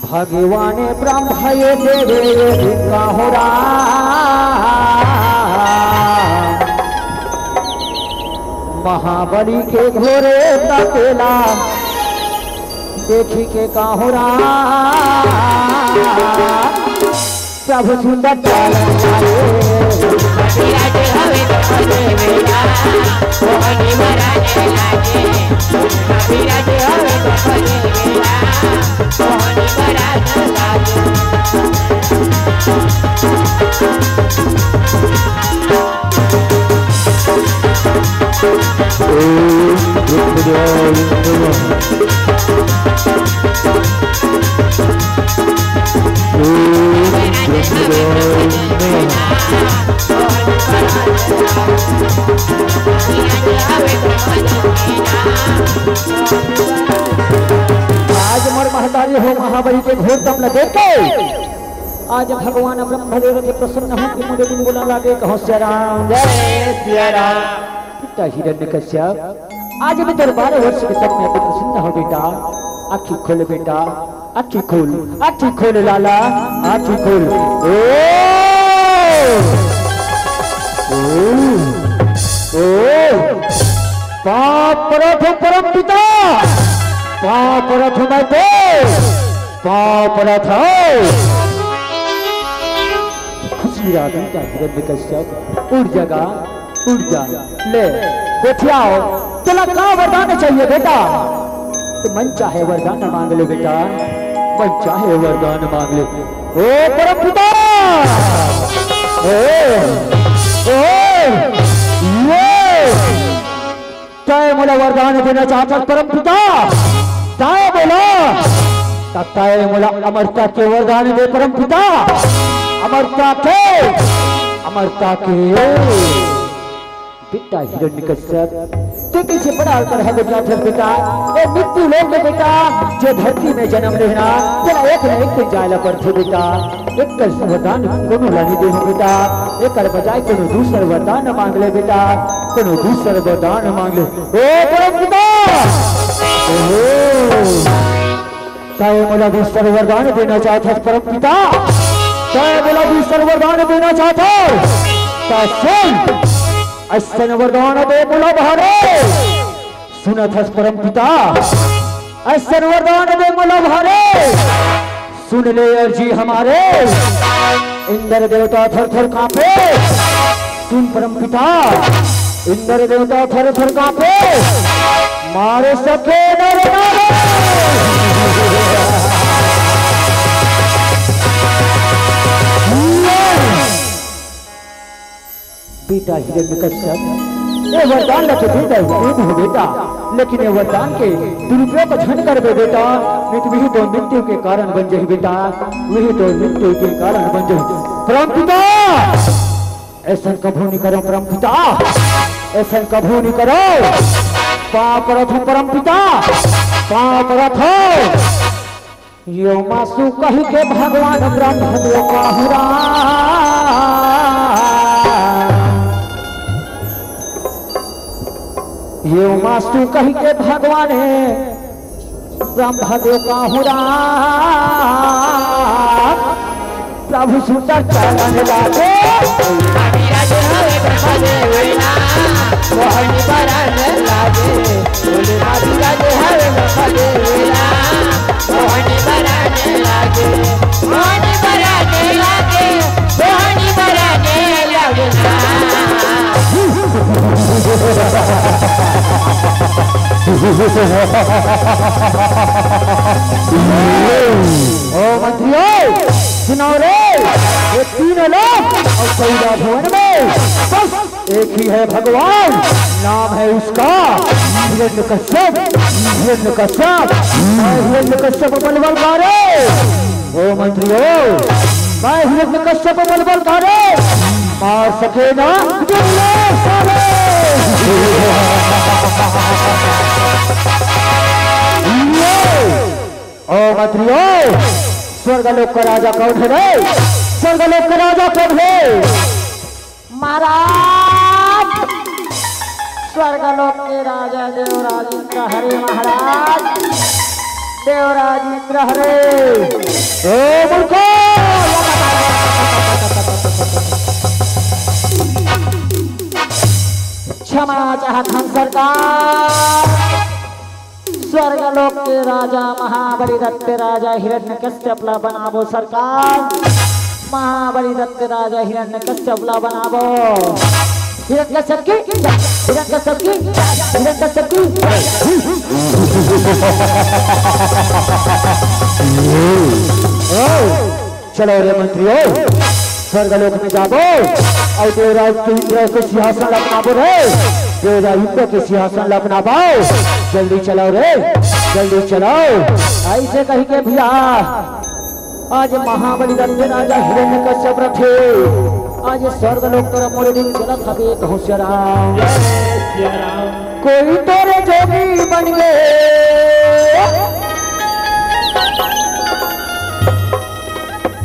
भगवान ब्रह्म ये देवे ये भी काहो राम। महाबली के घोरे तपेला देखी के काहो राम। प्रभु सुंदर चालन लागे। आज मोर महतारी हो महाबली के घोर तप ल देख के आज भगवान ब्रह्मदेव के प्रसन्न हो के मोरे दिन बोला लागे, कहो सिया राम। जय सिया राम। पिता हिरण्यकश्यप, आज मैं तेरे बारह वर्ष के तप में प्रसन्न हो बेटा। आँखी खोल बेटा, आँखी खोल, आँखी खोल लाला, आँखी खोल। ओ, ओ, ओ, पाँव परत हँव परम पिता, पाँव परत हँव मैं तेरे, पाँव परत हँव। खुशी रागी का हिरण्यकश्यप, उठ जा गा, उठ जा। ले, गोठियाओ, तोला का वरदान चाहिए बेटा? तो मन चाहे वरदान मांग ले बेटा, मन चाहे वरदान मांग ले। ओ परम पिता! ओ, ओ, ये! तैं मोला वरदान देना चाहत हस परम पिता? तैं मोला, त तैं मोला अमरता के वरदान दे परम पिता, अमरता के, अमरता के। बेटा हिरण्यकश्यप, तैं कइसे बड़ा कर है बेटा, बेटा, ए मृत्यु लोक में बेटा, जो धरती में जन्म लेना, तेला एक न एक दिन जाए ला पड़थे बेटा। एक वरदान कोनो ला नइ देहूं बेटा, एकर बजाय कोनो दूसर वरदान मांग ले बेटा, कोनो दूसर वरदान मांग ले। ओ परम पिता! ओहो! तैं मोला दूसर वरदान देना चाहत हस परम पिता? तैं मोला दूसर वरदान देना चाहत हस? त सुन, अइसन वरदान दे मोला भारे। सुनत हस परम पिता, अइसन वरदान दे मोला भारे। सुन ले अर्जी हमारे, इंद्र देवता थर थर कांपे। सुन परम पिता, इंद्र देवता थर थर कांपे। मारे सके नर नारे। बेटा हिरण्यकश्यप, ए वरदान ला तो दे दे, दे दे बेटा, लेकिन ए वरदान के दुरुपयोग झन करबे बेटा, नहीं तो वही तो मृत्यु के कारण बन जाही बेटा, वही तो मृत्यु के कारण बन जाही। परम पिता, अइसन कभू नहीं करो परम पिता, अइसन कभू नहीं करो। पाँव परत हँव परम पिता, पाँव परत हँव। यो मासु कहि के भगवान ब्रह्मदेव काहू राम। यो मासु कहि के भगवान ब्रह्मदेव काहू राम। प्रभु सुंदर चरण लागे। महाराज हवे ब्रह्मदेव राम। मोहन बरन लागे। बोले महाराज हवे ब्रह्मदेव राम। मोहनी बराने लागे, मोहनी बराने लागे, मोहनी बराने लागे ना। ओ मंत्रियों, सुनो रे, ये तीनों लोक और चौदह भुवन में बस एक ही है भगवान, नाम है उसका हिरण्यकश्यप। हिरण्यकश्यप, मैं हिरण्यकश्यप बलवल मारे। ओ मंत्रियों, मैं हिरण्यकश्यप बलवल मारे, मार सके ना दुर्योधन। ओ मंत्रियों, स्वर्गलोक का राजा कौन है रे? स्वर्गलोक का राजा कौन है? महाराज, स्वर्गलोक के राजा देवराज इंद्र हरे महाराज, देवराज इंद्र हरे। ओ मूर्खो, क्षमा चाहत हन सरकार। स्वर्गलोक के राजा महाबली दत्त राजा हिरण्यकश्यप ला बनाबो सरकार। महाबली दत्त राजा हिरण्यकश्यप ला बनाबो। हिरण्यकश्यप की, हिरण्यकश्यप की, हिरण्यकश्यप की। ओ, चलो रे मंत्रियों, स्वर्गलोक में जाबो और देवराज इंद्र के सिंहासन ला बनाबो रे। देवराज इंद्र के सिंहासन ला बनाबो। जल्दी चलो रे, जल्दी चलो। ऐसे कही के भैया, आज महाबली दत्त राजा हिरण्यकश्यप रथे। आज स्वर्गलोक तरफ मोरे दिन चलत हवे, कहूँ सिया राम। कोई तोरे जोगी बन गे,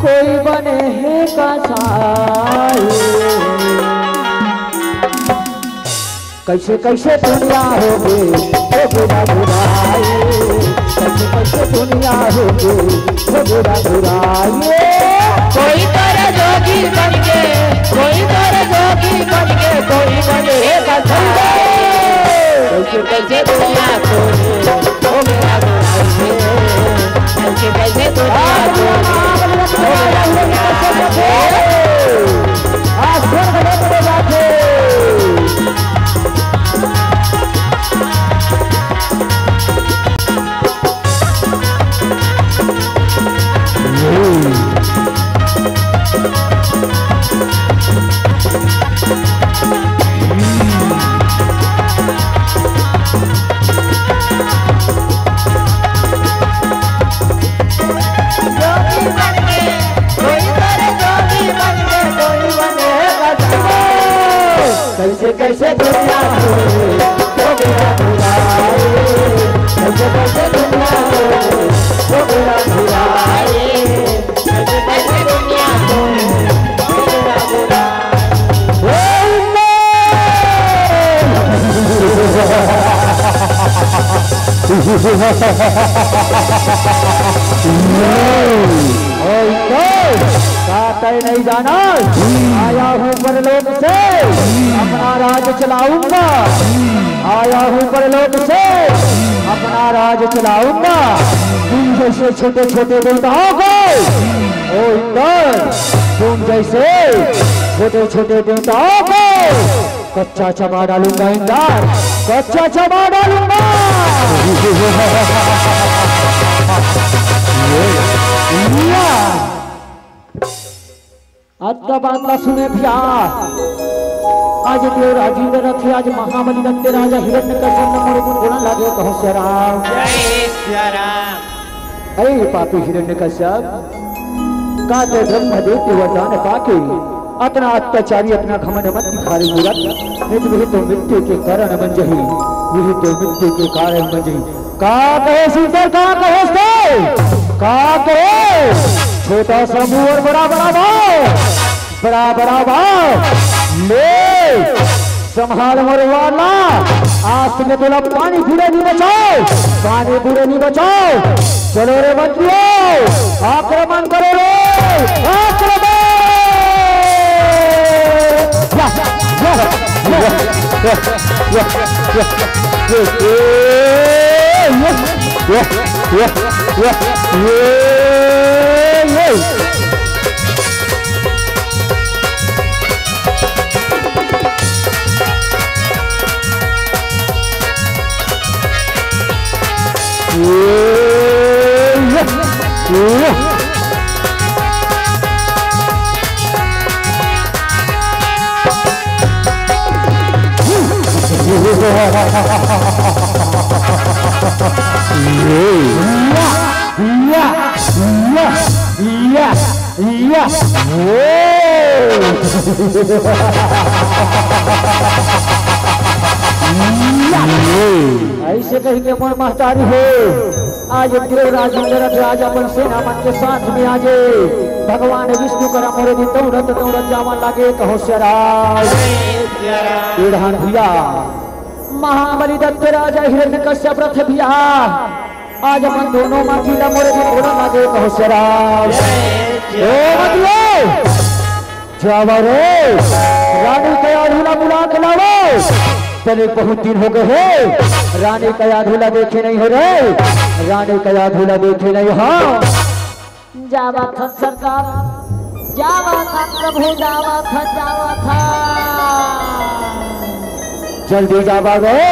कोई बने हे कसाई। कैसे कैसे दुनिया होगे, होगे ना बुराई। कैसे कैसे दुनिया होगे, होगे ना बुराई। कोई तोरे जोगी बन गे, कोई तोरे जोगी बन गे, कोई बने हे कसाई। कैसे कैसे दुनिया होगे, होगे ना बुराई। कैसे कैसे दुनिया होगे, होगे ना बुराई। कैसे कैसे दुनिया होगे, होगे ना बुराई। कैसे कैसे दुनिया होगे, होगे ना बुराई। कैसे कैसे दुनिया होगे, होगे ना बुराई। ओ इंदर! ओ इंदर! का तय नहीं जाना, आया हूँ परलोक से, अपना राज चलाऊंगा। आया हूँ परलोक से, अपना राज चलाऊंगा। तुम जैसे छोटे छोटे देवताओं को, ओ इंदर, तुम जैसे छोटे छोटे देवताओं को कच्चा चबा डालूंगा इंदर, कच्चा चबा डालूंगा। या। आज का बात ला सुने भैया, आज देवराज इंद्र रथे, आज महाबली दत्त राजा हिरण्यकश्यप न मोरे गुनगुना लागे, कहूँ सिया राम। जय सिया राम। अरे पापी हिरण्यकश्यप, का तो ब्रह्मदेव के वरदान पाके अतना अत्याचारी, अतना घमंड मत दिखा रे मूरत, नहीं तो वही तो मृत्यु के कारण बन जही, वही तो मृत्यु के कारण बन जही। का कहे सुंदर, का कहे से? का कहे? छोटा सा मुंह और बड़ा बड़ा भाव, बड़ा बड़ा भाव। ले, संभाल मोर वाला, आज से तोला पानी पूरे नहीं बचाओ, पानी पूरे नहीं बचाओ। चलो रे मंत्रियों, आक्रमण करो रे, आक्रमण! या, या, या, या, या, या, या, या, या, या, या, या, या, ये, ये, ये। ये, ये, ये। या, या, या, या, या। ओ! अइसे कहिके मोर महतारी हो, आज देवराज इंद्र आज अपन सेना मन के साथ में आजे भगवान विष्णु करा मोरे दिन दौड़त दौड़त जावन लागे कहो सिया राम। ए ढान भैया, महाबली दत्त राजा हिरण्यकश्यप रथ भैया, आज अपन दोनों माटी ला मोरे दिन बोला लागे कहो सिया राम। ओ मत लो, जावा रे, रानी कयाधू ला बुला के लावो। तने बहुत दिन हो गए हे, रानी कयाधू ला देखे नहीं हो रे, रानी कयाधू ला देखे नहीं हो। जावा था सरकार, जावा था प्रभु, जावा था, जावा था। जल्दी जावा रे,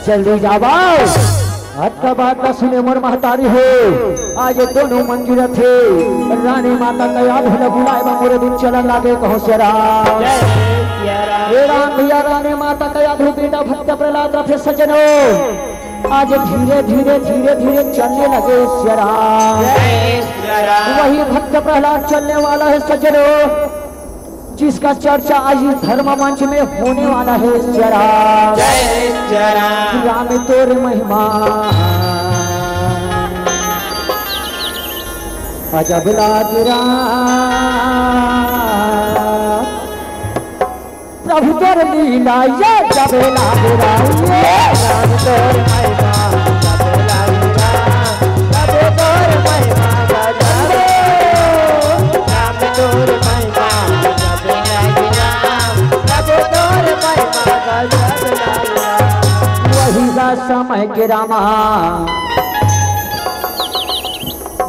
जल्दी जावा। अतका बात ला सुने मोर महतारी हो, आज ये दोनों मन गिरत हे। रानी माता कयाधू ला बुलाए बर मोरे दिन चलन लागे कहो सिया राम। जय सिया राम। हे राम भैया, रानी माता कयाधू बेटा भक्त प्रहलाद रथ हे सज्जनो, आज धीरे धीरे धीरे धीरे चलने लगे सिया राम। जय सिया राम। वही भक्त प्रहलाद चलने वाला है सज्जनो, जिसका चर्चा आज इस धर्म मंच में होने वाला है सिया राम। जय सिया राम। राम तोर महिमा अजब लाग राम, प्रभु तोर लीला ये अजब लाग राम, ये राम तोर महिमा अजब लाग राम, प्रभु तोर महिमा अजब, राम तोर महिमा अजब लाग राम, प्रभु तोर महिमा अजब लाग राम। वही का समय के रामा,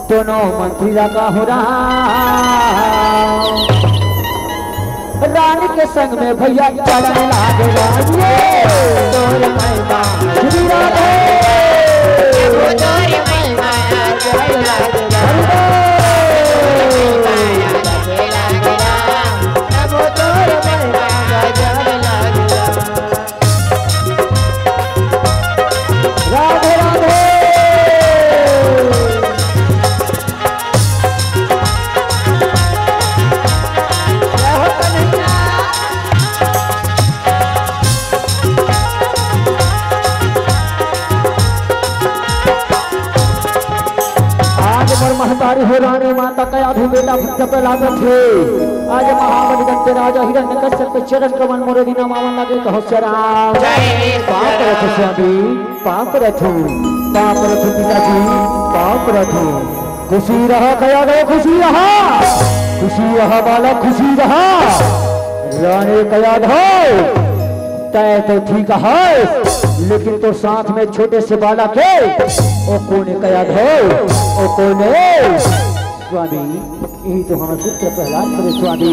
दोनों मंत्री लगा हो राम, रानी के संग में भैया चलन लागे राम। ये तोर महिमा श्री राधे। राधे राधे। आज मोर महतारी हो रानी माता कयाधू बेटा भक्त प्रहलाद रथ हे। आज महाबली दंत राजा हिरण्यकश्यप के चरण कमल मोरे दिना मावन लागे कहो सिया राम। जय सिया राम। पाँव परत हो स्वामी, पाँव परत हो, पाँव परत हो पिताजी, पाँव परत हो। खुशी रहा कयाधो, खुशी रहा, खुशी रहा बालक, खुशी रहा। रानी कयाधो, तय तो ठीक है, लेकिन तोर साथ में छोटे से बालक हे, ओ कोन हे कयाधो, ओ कोन हे? स्वामी, इही तो हमर पुत्र प्रहलाद हरे स्वामी,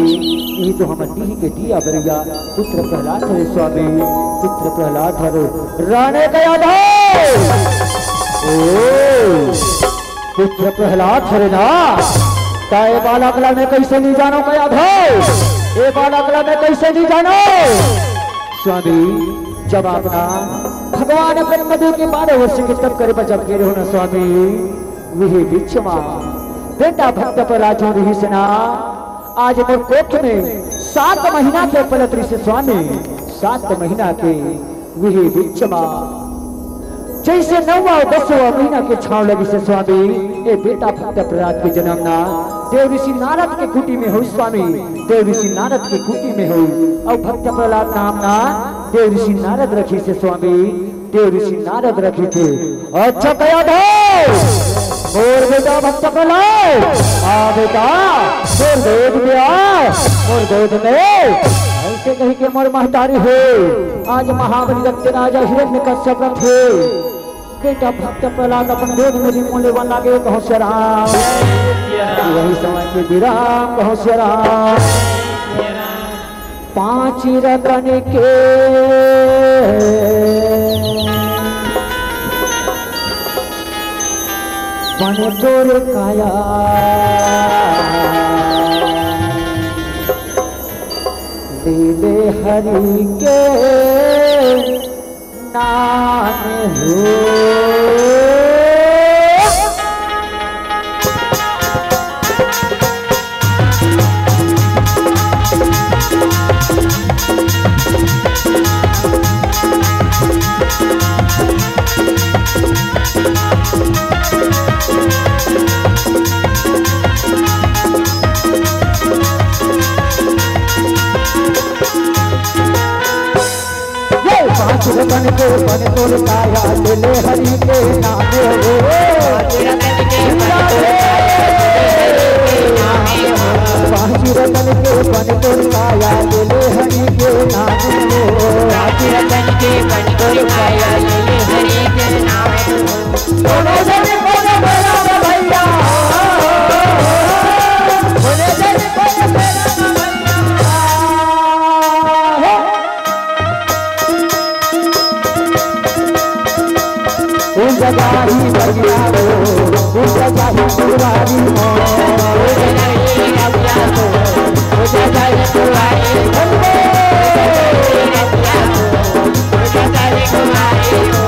इही तो हमर डीह के दिया बरिया पुत्र प्रहलाद हरे स्वामी, पुत्र प्रहलाद हरे। रानी कयाधो। ओ, पुत्र प्रहलाद हरे ना, त ए बालक ला मैं कइसे नहीं जानो कयाधो, ए बालक ला मैं कइसे नहीं जानो। स्वामी, जब आप ना भगवान ब्रह्मदेव के बारह वर्ष के तप करे बर जब गे रहो ना स्वामी, उही बीच मा बेटा भक्त प्रहलाद जो रहिस ना, आज मोर कोख में सात महीना के पलत रहिस स्वामी, सात महीना के उही बीच मा जइसे नौवां अउ दसवां महीना के छांव लगिस स्वामी, ए बेटा भक्त प्रहलाद के जनम ना देव ऋषि नारद के कुटी में होइस स्वामी, देव ऋषि नारद के कुटी में होइस, अउ भक्त प्रहलाद नाम ना देव ऋषि नारद रखिस स्वामी, देव ऋषि नारद रखे थे। अच्छा कयाधो, मोर बेटा भक्त प्रहलाद, आ बेटा, मोर गोद में आ, मोर गोद में। अइसे कहिके मोर महतारी हे, आज महाबली दंत राजा हिरण्यकश्यप रथ हे। बेटा भक्त प्रहलाद अपन गोद में रिमो लेवन लागे, कहो सिया राम। वही समय के विराम, कहो सिया राम। पांच रतन के बने तोर काया, दे दे हरि के नाम हो। ये पांच रतन के बने तोर काया, ले ले हरि के नाम हो। पांच रतन के बने तोर काया, ले ले हरि के नाम हो। पांच रतन के बने तोर काया, ले ले हरि के नाम हो। पांच रतन के बने तोर काया, ले ले हरि के नाम हो। दोनों जने बोलो, बोलो रे भैया। दोनों जने बोलो, बोलो रे भैया। ओ जगाही बगिया हो, ओ जगाही फुलवारी हो, ओ जगाही बगिया हो, ओ जगाही फुलवारी हो।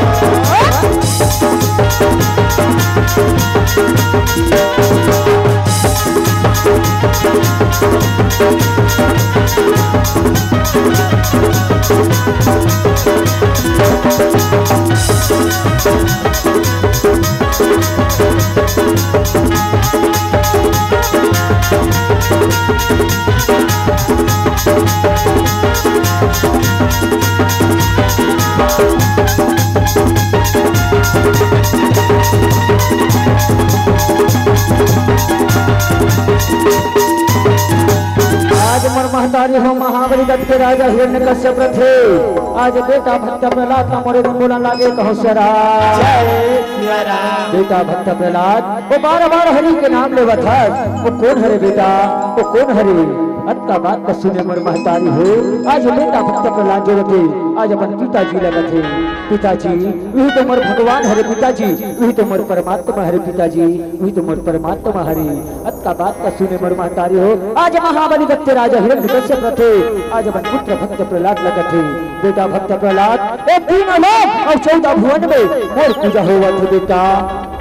आज मोर महतारी हो महाबली दत्त के राजा हिरण्यकश्यप रथे। आज बेटा भक्त प्रहलाद का मोरे बोला लागे, कहो सिया राम। जय सिया राम। बेटा भक्त प्रहलाद, वो बार बार हरि के नाम लेवत हस, वो कोन हरे बेटा, वो कोन हरे? अतका बात का सुने मोर महतारी हो, आज बेटा भक्त प्रहलाद जो रथे, आज अपन पिताजी लगत हे। पिताजी, वही तो मोर भगवान हरे पिताजी, वही तो मोर परमात्मा हरे पिताजी, वही तो मोर परमात्मा हरे। अतका बात का सुने मोर महतारी हो, आज महाबली दत्त राजा हिरण्यकश्यप रथे, आज अपन पुत्र भक्त प्रहलाद लगत हे। बेटा भक्त प्रहलाद, ए तीन लोक अउ चौदह भुवन में मोर पूजा होवत हे बेटा।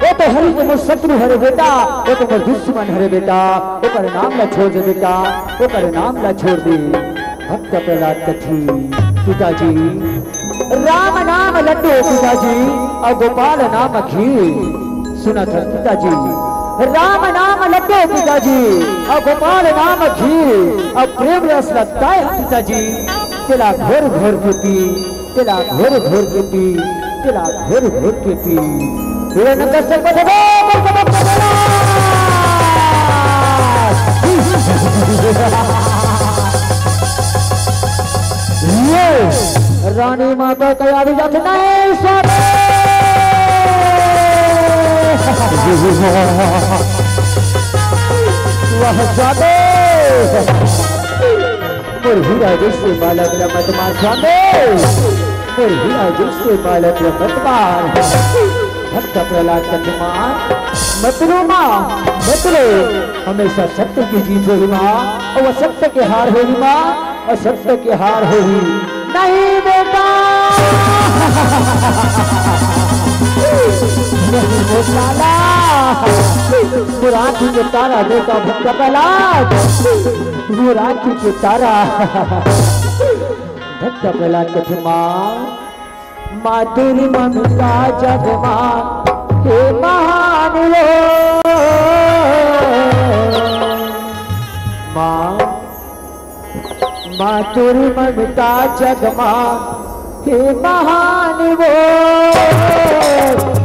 ओ तो हरि के मोर शत्रु हरे बेटा, ओ तो मोर दुश्मन हरे बेटा, ओकर नाम ला छोड़ दे बेटा, ओकर नाम ला छोड़ दे। भक्त प्रहलाद कथे, पिताजी, राम नाम लड्डू पिताजी, अउ गोपाल नाम खीर। सुनत हस पिताजी, राम नाम लड्डू पिताजी, अउ गोपाल नाम खीर, अउ प्रेम रस ला ताय पिताजी, तेला घोर घोर के पी, तेला घोर घोर के पी, तेला घोर घोर के पी। हिरण्यकश्यप को देखो, ये रानी माता तैयारी जात नहीं, स्वामी। वाह स्वामी। मोर हीरा जैसे मालक रमत मार स्वामी, मोर हीरा जैसे मालक रमत मार। भक्त प्रहलाद कथे माँ, मत रो माँ, मत रो, हमेशा सत्य की जीत होही माँ, अउ असत्य के हार होही माँ, असत्य के हार होही। नहीं बेटा, नहीं बेटा, मोर आँखी के तारा बेटा भक्त प्रहलाद। मोर आँखी के तारा। भक्त प्रहलाद कथे माँ, मातुर ममता जग मा हे महान वो। माँ, मातुर ममता जग मा हे महान वो,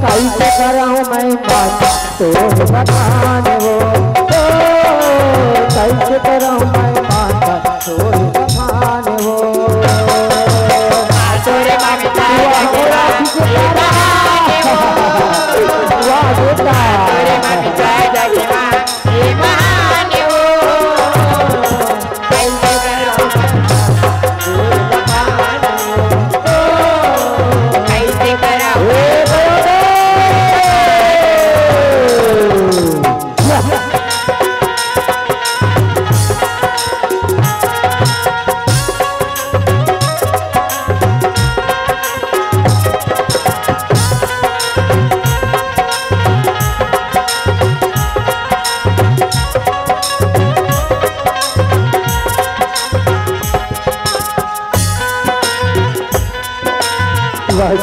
कैसे करहूँ मैं माता तोर बखान वो, ओ, कैसे करहूँ मैं माता तोर बखान वो। मातुर ममता जग मा हे महान वो।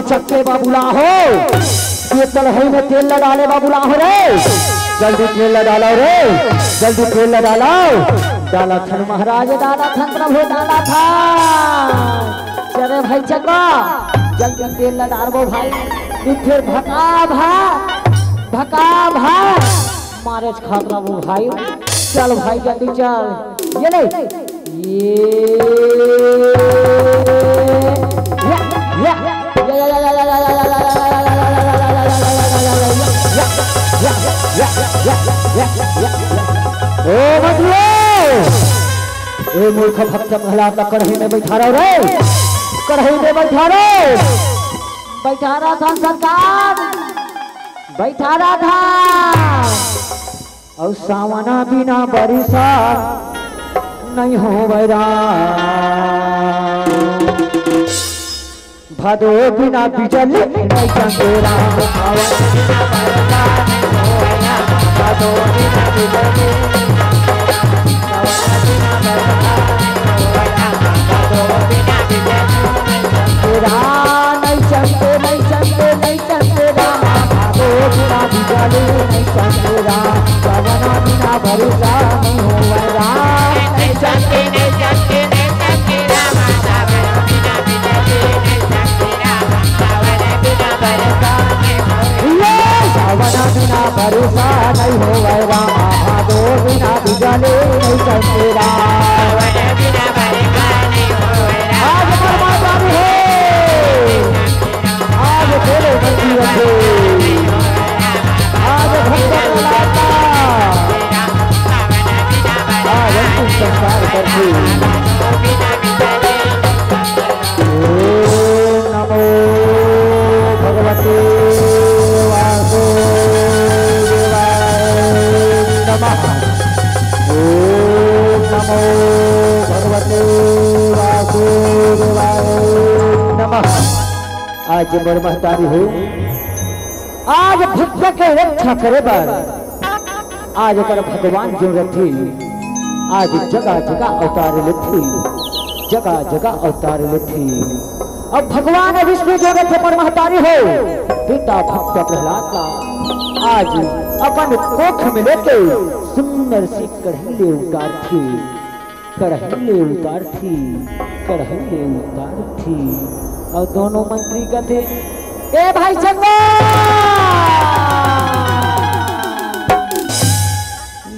चक्के बाबूला हो, ये कढ़ाई में तेल ला डाले बाबूला हो रे, जल्दी तेल ला डालो रे, जल्दी तेल ला डालो। डालत हन महाराज, डालत हन प्रभु, डालत हन। चले भाई चक्का, जल्दी तेल ला डालबो भाई, तू फिर भका भा, भका भा। मारे खात रहो भाई। चल भाई जल्दी चल। ये ले। ये। या, या, या। ओ बदलो। ए मूर्ख भक्त प्रहलाद ला कढ़ाई में बैठा रहो रे। कढ़ाई में बैठा रहो। बैठा रहा था सरकार। बैठा रहा था। अउ सावना बिना बरिसा नइ होवय राम। भादो बिना बिजली नइ चमके राम। सावन बिना बरसा नइ होवय राम। भादो बिना बिजली नइ चमके राम। सावन बिना बरसा नइ होवय राम। भादो बिना बिजली नइ चमके राम। नइ चमके, नइ चमके, नइ चमके राम। भादो बिना बिजली नइ चमके राम, सावन बिना बरसा नइ होवय राम। नइ चमके, नइ चमके, नइ चमके राम, सावन बिना बिजली नइ चमके राम, सावन बिना बरसा नइ होवय। ये सावन बिना बरसा नइ होवय राम, भादो बिना बिजली नइ चमके राम। सावन बिना बरसा नइ होवय राम। आज परमात्मा भी है। आज बोलो मंदिर रखे। आज भक्त प्रहलाद का। आज अंतिम संस्कार करके। ओम नमो भगवते वासुदेवाय नमः। ओम नमो भगवते वासुदेवाय नमः। आज मोर महतारी हो, आज भक्त के रक्षा करे बर आज ओकर भगवान जो रथे, आज जगह जगह अवतार लेथे, जगह जगह अवतार लेथे। अब भगवान विष्णु जो रथे मोर महतारी हो, बेटा भक्त प्रहलाद ला आज अपन कोख में लेके सुंदर सी कढ़ाई ले उतारथे। कढ़ाई ले उतारथे, कढ़ाई ले उतारथे। अउ दोनों मंत्री कथे, "ए भाई चंदा,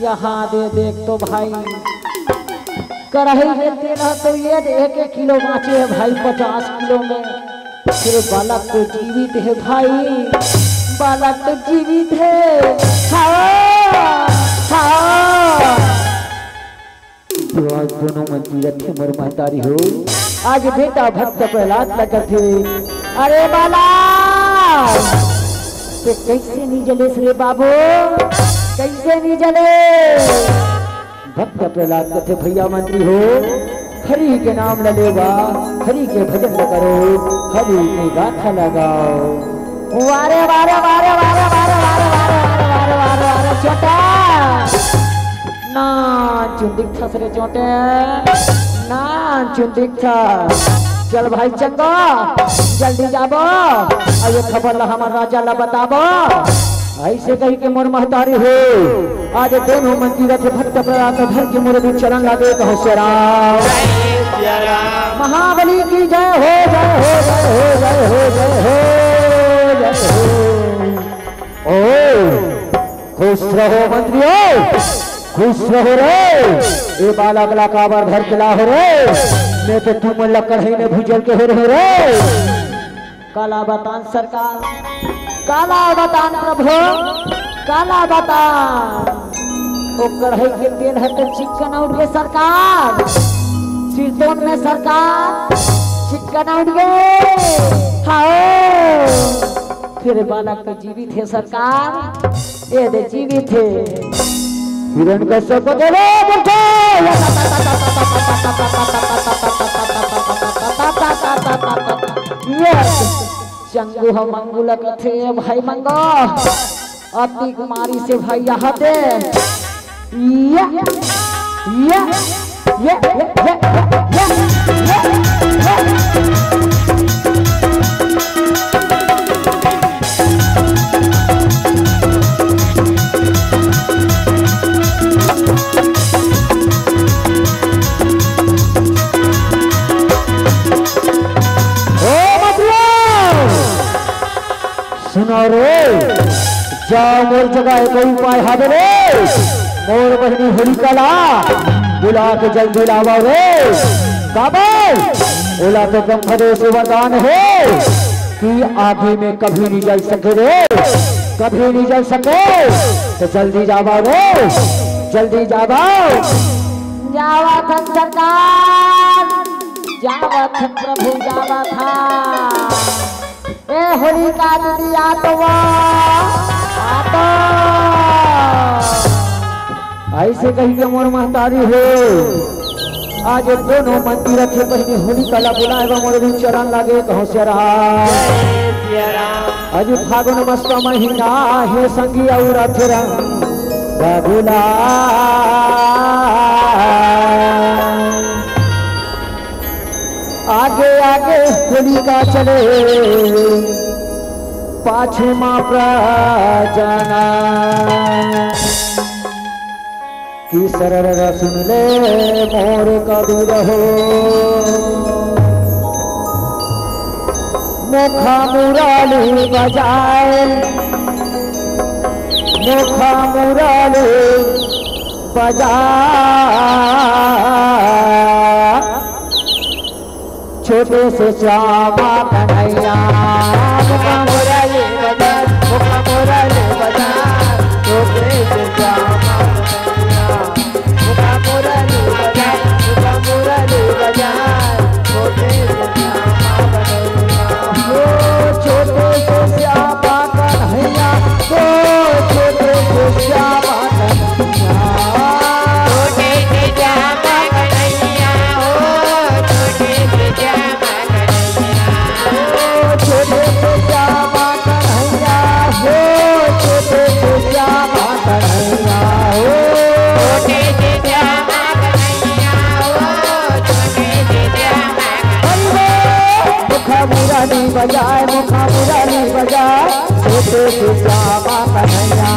यहाँ दे देख तो भाई, कढ़ाई के तेल ह तो ये दे, एक एक किलो बाँचे हे भाई, पचास किलो में। तेरे बालक तो जीवित हे भाई, बालक तो जीवित हे। हाँ, हाँ।" आज दोनों मन तीरथ के मोर महतारी हो। आज बेटा भक्त प्रहलाद ला कथे, "अरे बाला, ते कैसे नी जलेस रे बाबू, कैसे नी जले?" भक्त प्रहलाद कथे, "भैया मंत्री हो, हरि के नाम ल लेवा, हरि के भजन ल करो, हरि के गाथा लगाओ।" वारे, वारे, वारे, छोटा। नानचुन दिखथस रे चोटे, नानचुन दिखथस। चल भाई चंगा, जल्दी जाबो, अउ ये खबर ला हमर राजा ला बताबो। अइसे कहि के मोर महतारी हो, आज दोनों मंदिर के भक्त प्रहलाद धर के मोर भी चरण लागे कहो श्री राम। महाबली की जय हो, जय हो, जय हो, जय हो, जय हो, जय हो। ओ, खुश रहो मंत्री हो, खुश रहो रे। ए बालक ला काबर धर के लाहो रे, मैं तो तुम ला कढ़ाई में भूजल के हो रहे रे। काला बतान सरकार, काला बतान प्रभु, काला बतान। ओ कढ़ाई के तेल ह तो चिक्कन उठ गे सरकार, चिरतोन में सरकार, चिक्कन उठ गे। हाओ, फिर बालक तो जीवित हे सरकार, ये दे जीवित हे। हिरण्यकश्यप को दे दे, बोलते। ये चंगू ह मंगू ल कथे भाई मंगो, अतिक मारी से भाई यहाँ दे। या, या, या। सुनो रे, जा मोर जगह एक उपाय हावे रे, मोर बहिनी होलिका ला बुला के जल्दी लावा रे। काबर? ओला तो ब्रह्मदेव से वरदान हे कि आगी में कभी नहीं जल सके रे, कभी नहीं जल सके। तो जल्दी जावा रे, जल्दी जावा। जावा थन सरकार, जावा थन प्रभु, जावा थन। ए होलिका दीदी, आ तो वा, आ तो। अइसे कहिके मोर महतारी हो, आज दोनों मंदिर के बहिनी होलिका ला बुलाए बर मोर भी चरण लागे, कहूँ सिया राम। जय सिया राम। आज फागुन मस्त महीना हे संगी अउ रथ रंग बबुला। आगे आगे होलिका चले, पाछू मा प्रजना। कि सरर सुन ले मोर कबीर हो, मोखा मुरली बजाए, मोखा मुरली बजा। छोटे से श्यामा कन्हैया, मुखा मुरली बजा, मुखा मुरली बजा। छोटे से श्यामा कन्हैया, मुखा मुरली बजा, मुखा मुरली बजा। छोटे से श्यामा कन्हैया, ओ छोटे से श्यामा कन्हैया, ओ छोटे से श्यामा कन्हैया। छोटे से श्यामा कन्हैया, ओ छोटे से श्यामा कन्हैया। ओ छोटे से श्यामा कन्हैया, ओ छोटे से श्यामा कन्हैया, ओ छोटे से श्यामा कन्हैया, ओ छोटे से श्यामा। अरे वो मुखा मुरली बजाए, मुखा मुरली बजाए, छोटे से श्यामा कन्हैया,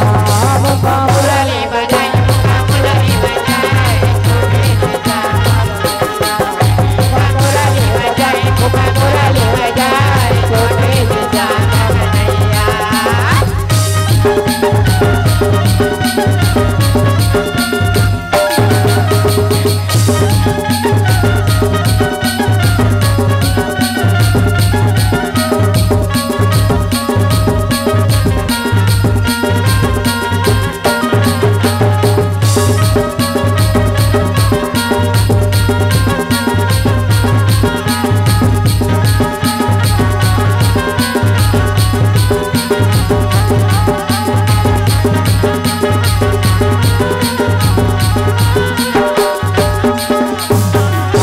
मुखा मुरली बजाए, मुखा मुरली बजाए, छोटे से श्यामा कन्हैया, मुखा मुरली बजाए, मुखा मुरली बजाए, छोटे से श्यामा कन्हैया।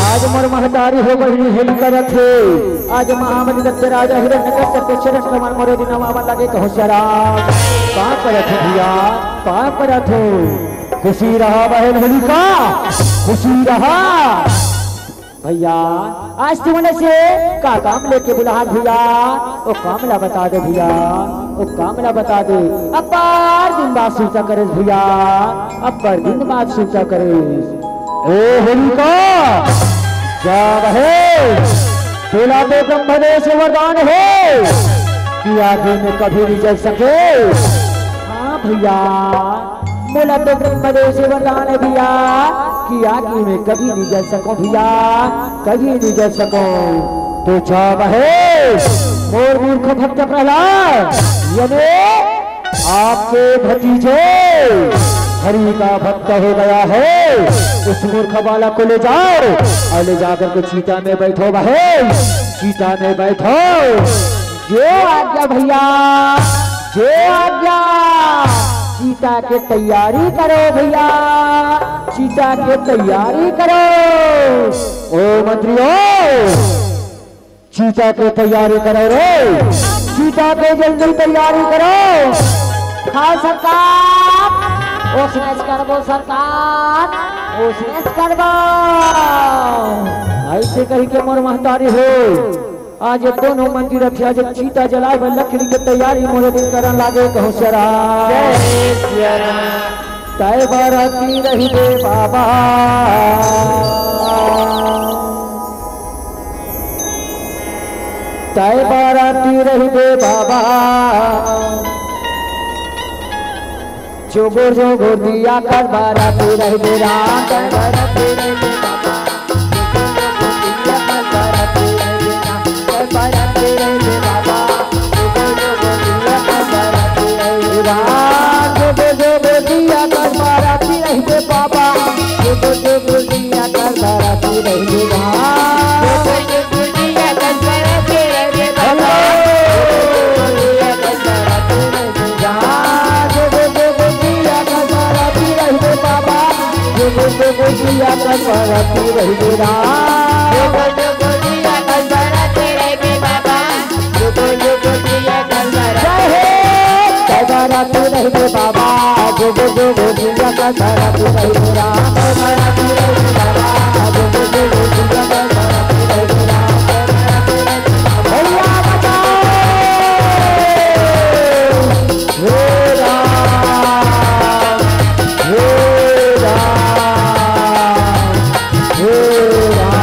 आज मोर महतारी हो बहिनी हेली करत हे। आज महाबली दत्त राजा हिरण्यकश्यप के चरण कमल मोरे दिनवा मन लगे, कहूँ सिया राम। पाँव परत हो भैया, पाँव परत हो। खुशी रहा बहन होलिका, खुशी रहा। भैया, आज तुमने से का काम लेके बुलाहन भैया? ओ काम ला बता दे भैया, ओ काम ला बता दे। अब्बड़ दिन बाद सुरता करेस भैया, अब्बड़ दिन बाद सुरता करेस। ए होलिका, जा बहे, तोला तो ब्रह्मदेव से वरदान हे कि आगी में कभी नहीं जल सके। हाँ भैया, मोला तो ब्रह्मदेव से वरदान हे भैया कि आगी में कभी नहीं जल सको भैया, कभी नहीं जल सको। तो जा बहे, मोर मूर्ख भक्त प्रहलाद, यानी आपके भतीजे हरि का भक्त हो गया है, उस मूर्ख बालक को ले जाओ और ले जाकर के चिता में बैठो बहे, चिता में बैठो। जो आज्ञा भैया, जो आज्ञा। चिता के तैयारी करो भैया, चिता के तैयारी करो। ओ मंत्रियों, चिता के तैयारी करो रे, चिता के जल्दी तैयारी करो। हाँ सरकार, ओसनेच करबो सरकार, ओसनेच करबो। अइसे कहि के मोर महतारी हो, आज दोनों मंदिर रथे, आज चिता जलाए बर लकड़ी के तैयारी मोरे दिन करन लागे, कहूँ सिया राम। जय सिया राम। तय बरती रही दे बाबा। तय बाराती रहिबे बाबा, जोगो जोगो दिया कर बाराती रहिबे राम, तय बाराती रहिबे बाबा। राम, जोगो जोगो दिया कर बाराती रहिबे बाबा, जोगो जोगो दिया कर बाराती रहिबे राम। राम, जोगो जोगो दिया कर बाराती रहिबे बाबा, जोगो जोगो दिया कर बाराती रहिबे राम। जय हो। जय बाराती रहिबे बाबा, जोगो जोगो दिया कर बाराती रहिबे राम। जय बाराती रहिबे बाबा, जोगो जोगो दिया कर बाराती रहिबे राम। भैया बचाओ। हे राम, हे राम, हे राम।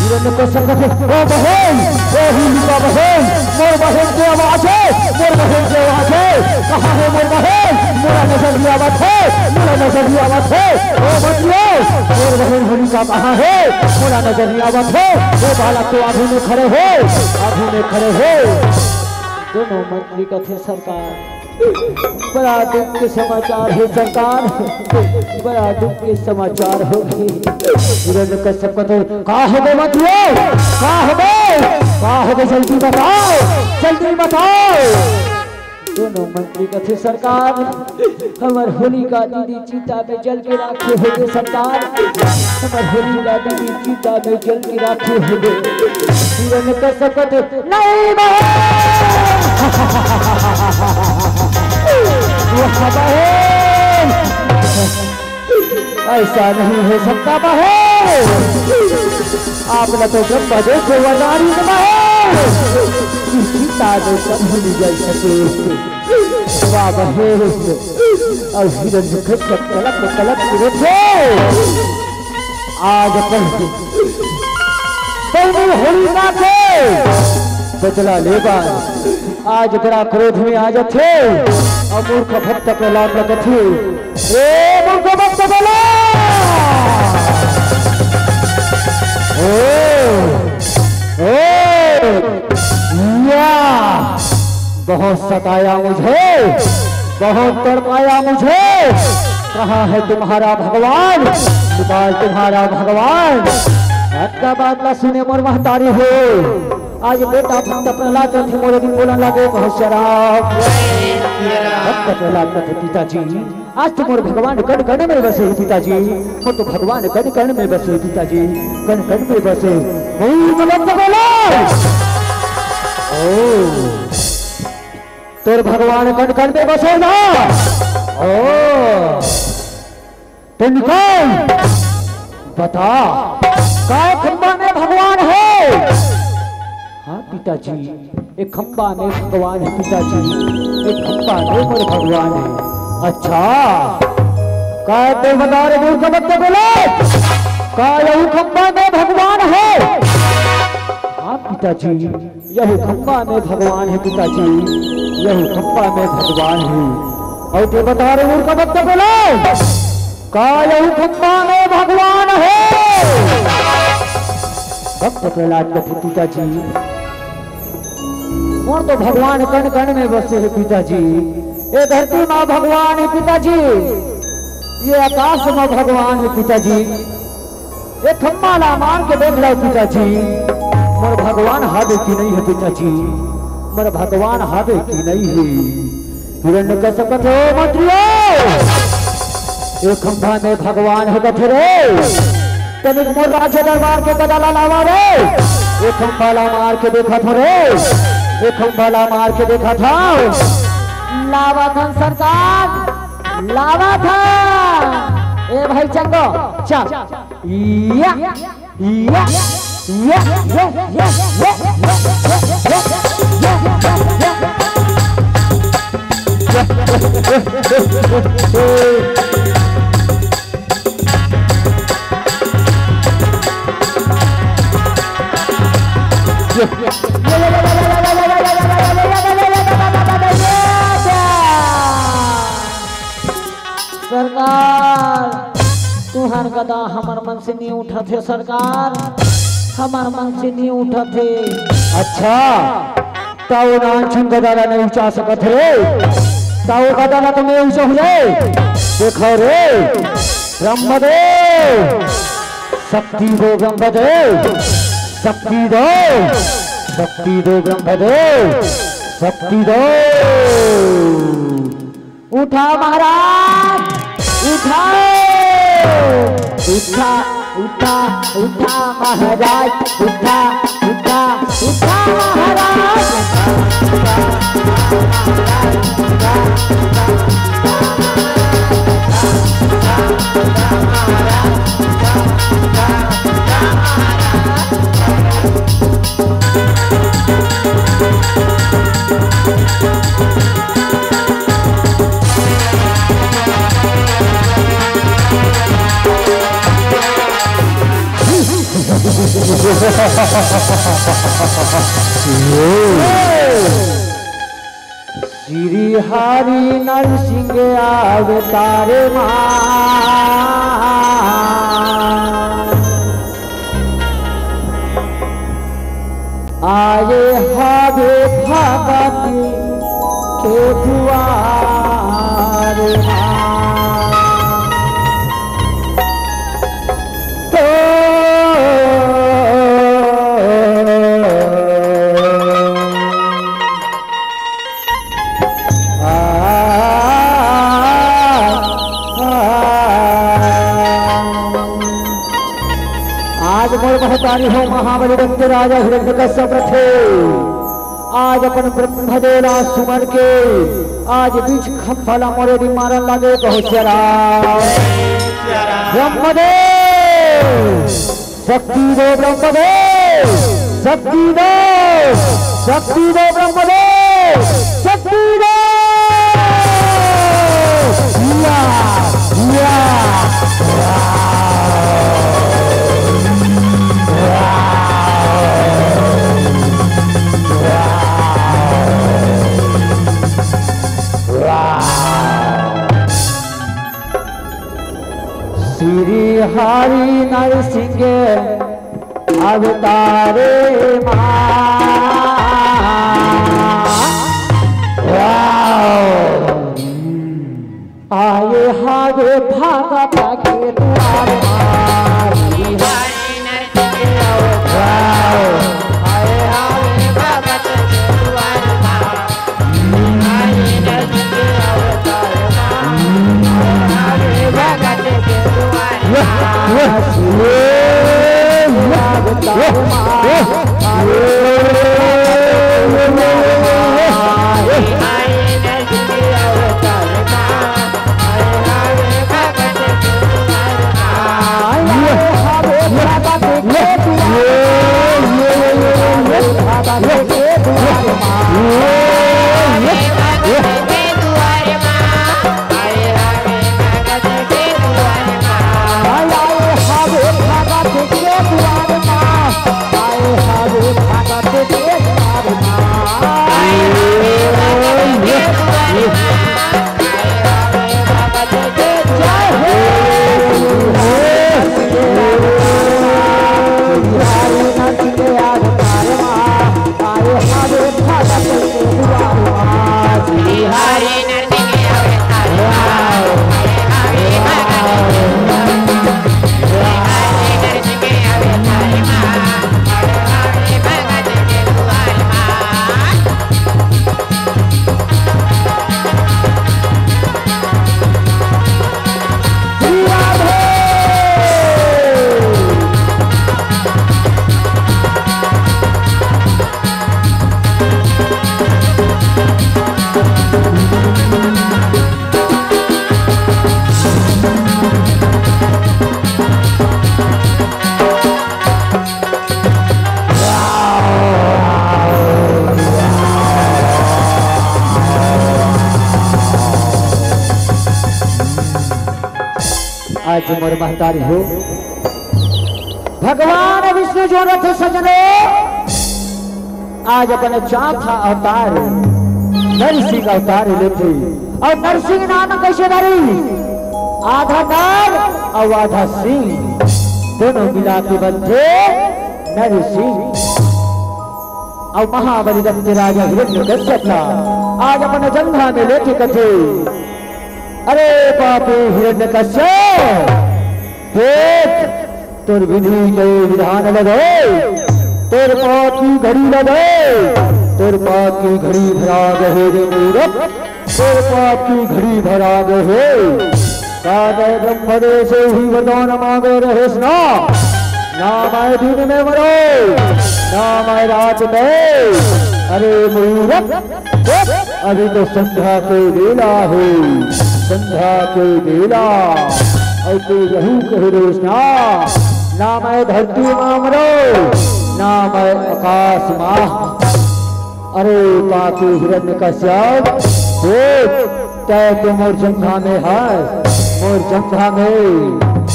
हिरण्यकश्यप कथे, "ओ बहन, ओ होलिका बहन, मोर बहन के आवाज हे, मोर बहन के आवाज हे, कहाँ हे मोर बहन? मोला नजर नइ आवत हे, मोला नजर नइ आवत हे, ओ बचियो, मोर बहन होलिका कहाँ हे? मोला नजर नइ आवत हे, ओ बालक तो आगू में खड़े हे, आगू में खड़े हे।" दोनों मंत्री कथे, "सरकार, बड़ा दुख के समाचार हे सरकार, बड़ा दुख के समाचार होगे।" हिरण्यकश्यप कथे, "का होगे मंत्रियों? का होगे? का होगे? जल्दी बताओ, जल्दी बताओ।" दोनों मंत्री कथे, "सरकार, हमर होलिका दीदी चिता में जल के राखे होगे सरकार, हमर होलिका दीदी चिता में जल के राखे होगे।" हिरण्यकश्यप कथे, "नहीं बहन, वह बहन, ऐसा नहीं हो सकता बहन, आपला तो ब्रह्मदेव के वरदान हे बहन, चिता में कभी नहीं जल सके।" बाबा हे, अउ हिरण्यकश्यप कलप कलप के रोथे। आज अपन बहिनी होलिका के बदला लेबा। आज बड़ा क्रोध में आ जाथे अउ मूर्ख भक्त प्रहलाद ल कथे, "ए मूर्ख भक्त प्रहलाद, ओ, ओ, या।" बहुत सताया मुझे, बहुत तड़पाया मुझे। कहाँ है तुम्हारा भगवान? निकाल तुम्हारा भगवान। अतका बात ला सुने मोर महतारी हो। आज बेटा भक्त प्रहलाद कथे मोर दिन बोलन लगे, बहुत शराब। भक्त प्रहलाद कथे, पिताजी, आज तो मोर भगवान कण कण में बसे हे पिताजी, मोर तो भगवान कण कण में बसे हे पिताजी, कण कण में बसे। मूर्ख भक्त प्रहलाद, ओ, तोर भगवान कण कण में बसे ना? ओ, तो निकल, बता, काय खंबा में भगवान हे? हाँ पिताजी, ए खंबा में भगवान हे पिताजी, ए खंबा में मोर भगवान हे। अच्छा, का तैं बता रे मूर्ख भक्त प्रहलाद, का यहू खंबा में भगवान हे? हाँ पिताजी, यहू खंबा में भगवान हे पिताजी, यहू खंबा में भगवान हे। अउ तैं बता रे मूर्ख भक्त प्रहलाद, का यहू खंबा में भगवान हे? भक्त प्रहलाद कथे, पिताजी, मोर तो भगवान कण कण में बसे हे पिताजी। ए धरती मा भगवान हे पिताजी, ए आकाश मा भगवान हे पिताजी। ए खंबा ला मार के देख लव पिताजी, मोर भगवान हावे कि नहीं हे पिताजी, मोर भगवान हावे कि नहीं हे? हिरण्यकश्यप कथे, ओ मंत्रियो, ए खंभा में भगवान हे कथे रे। तनिक मोर राजा दरबार के गदा ला लावा रे। ए खंभा ला मार के देखत हों रे। ए खंभा ला मार के देखत हों। लावत हन सरकार, लावत हन। ए भाई चंगो, चल। या, या, या, या। सरकार, तुंहर गदा हमर मन से नी उठत हे सरकार, हमर मन से नी उठत हे। अच्छा, त ओ नानचुन गदा ला नइ उचा सकत हे रे, त ओ गदा ला तो मैं उचाहूं रे। देखव रे, ब्रह्मदेव, शक्ति दो ब्रह्मदेव, शक्ति दो, शक्ति दो ब्रह्मदेव, शक्ति दो। उठा महाराज, उठा, उठा, उठा, उठा महाराज, उठा, उठा, उठा महाराज। श्री हरि नरसिंह अवतार मा। आए हवे भगत के दुआर मा। तो आ, आ, आज मोर महतारी हो महाबली दंत राजा हिरण्यकश्यप रथे। आज अपन ब्रह्मदेव ला सुमर के आज बीच खंभा ला मोरे दी मारन लागे कहो सिया राम। ब्रह्मदेव शक्ति दो ब्रह्मदेव, शक्ति दो, शक्ति दो ब्रह्मदेव, शक्ति दो। या, या। श्री हरि नरसिंह अवतारे मा। आए हवे भगत के दुआर मा। आज मोर महतारी हो, भगवान विष्णु जोन रथे सजनो, आज अपन चौथा अवतार नरसिंह अवतार लेथे। अउ नरसिंह नाम कइसे धरी? आधा नर अउ आधा सिंह, दोनों मिला के बनथे नरसिंह। अउ महाबली दंत राजा हिरण्यकश्यप ला आज अपन जंघा में लेके कथे, अरे पापी हिरण्यकश्यप, देख, तोर विधि के विधान ल दे, तोर पाप के घड़ी ल दे, तोर पाप के घड़ी भरा गे हे रे मूरख, तोर पाप के घड़ी भरा गे हे। का तैं ब्रह्मदेव से ही वरदान मांगे रहेस ना? ना मैं दिन में मरों, ना मैं रात में। अरे मूरख, अभी तो संध्या के बेला हे, संध्या के बेला। अउ तैं यहू कहे रहेस ना, ना मैं धरती मा मरों, ना मैं आकाश मा। अरे पापी हिरण्यकश्यप, देख, तैं तो मोर जंघा में हस, मोर जंघा में।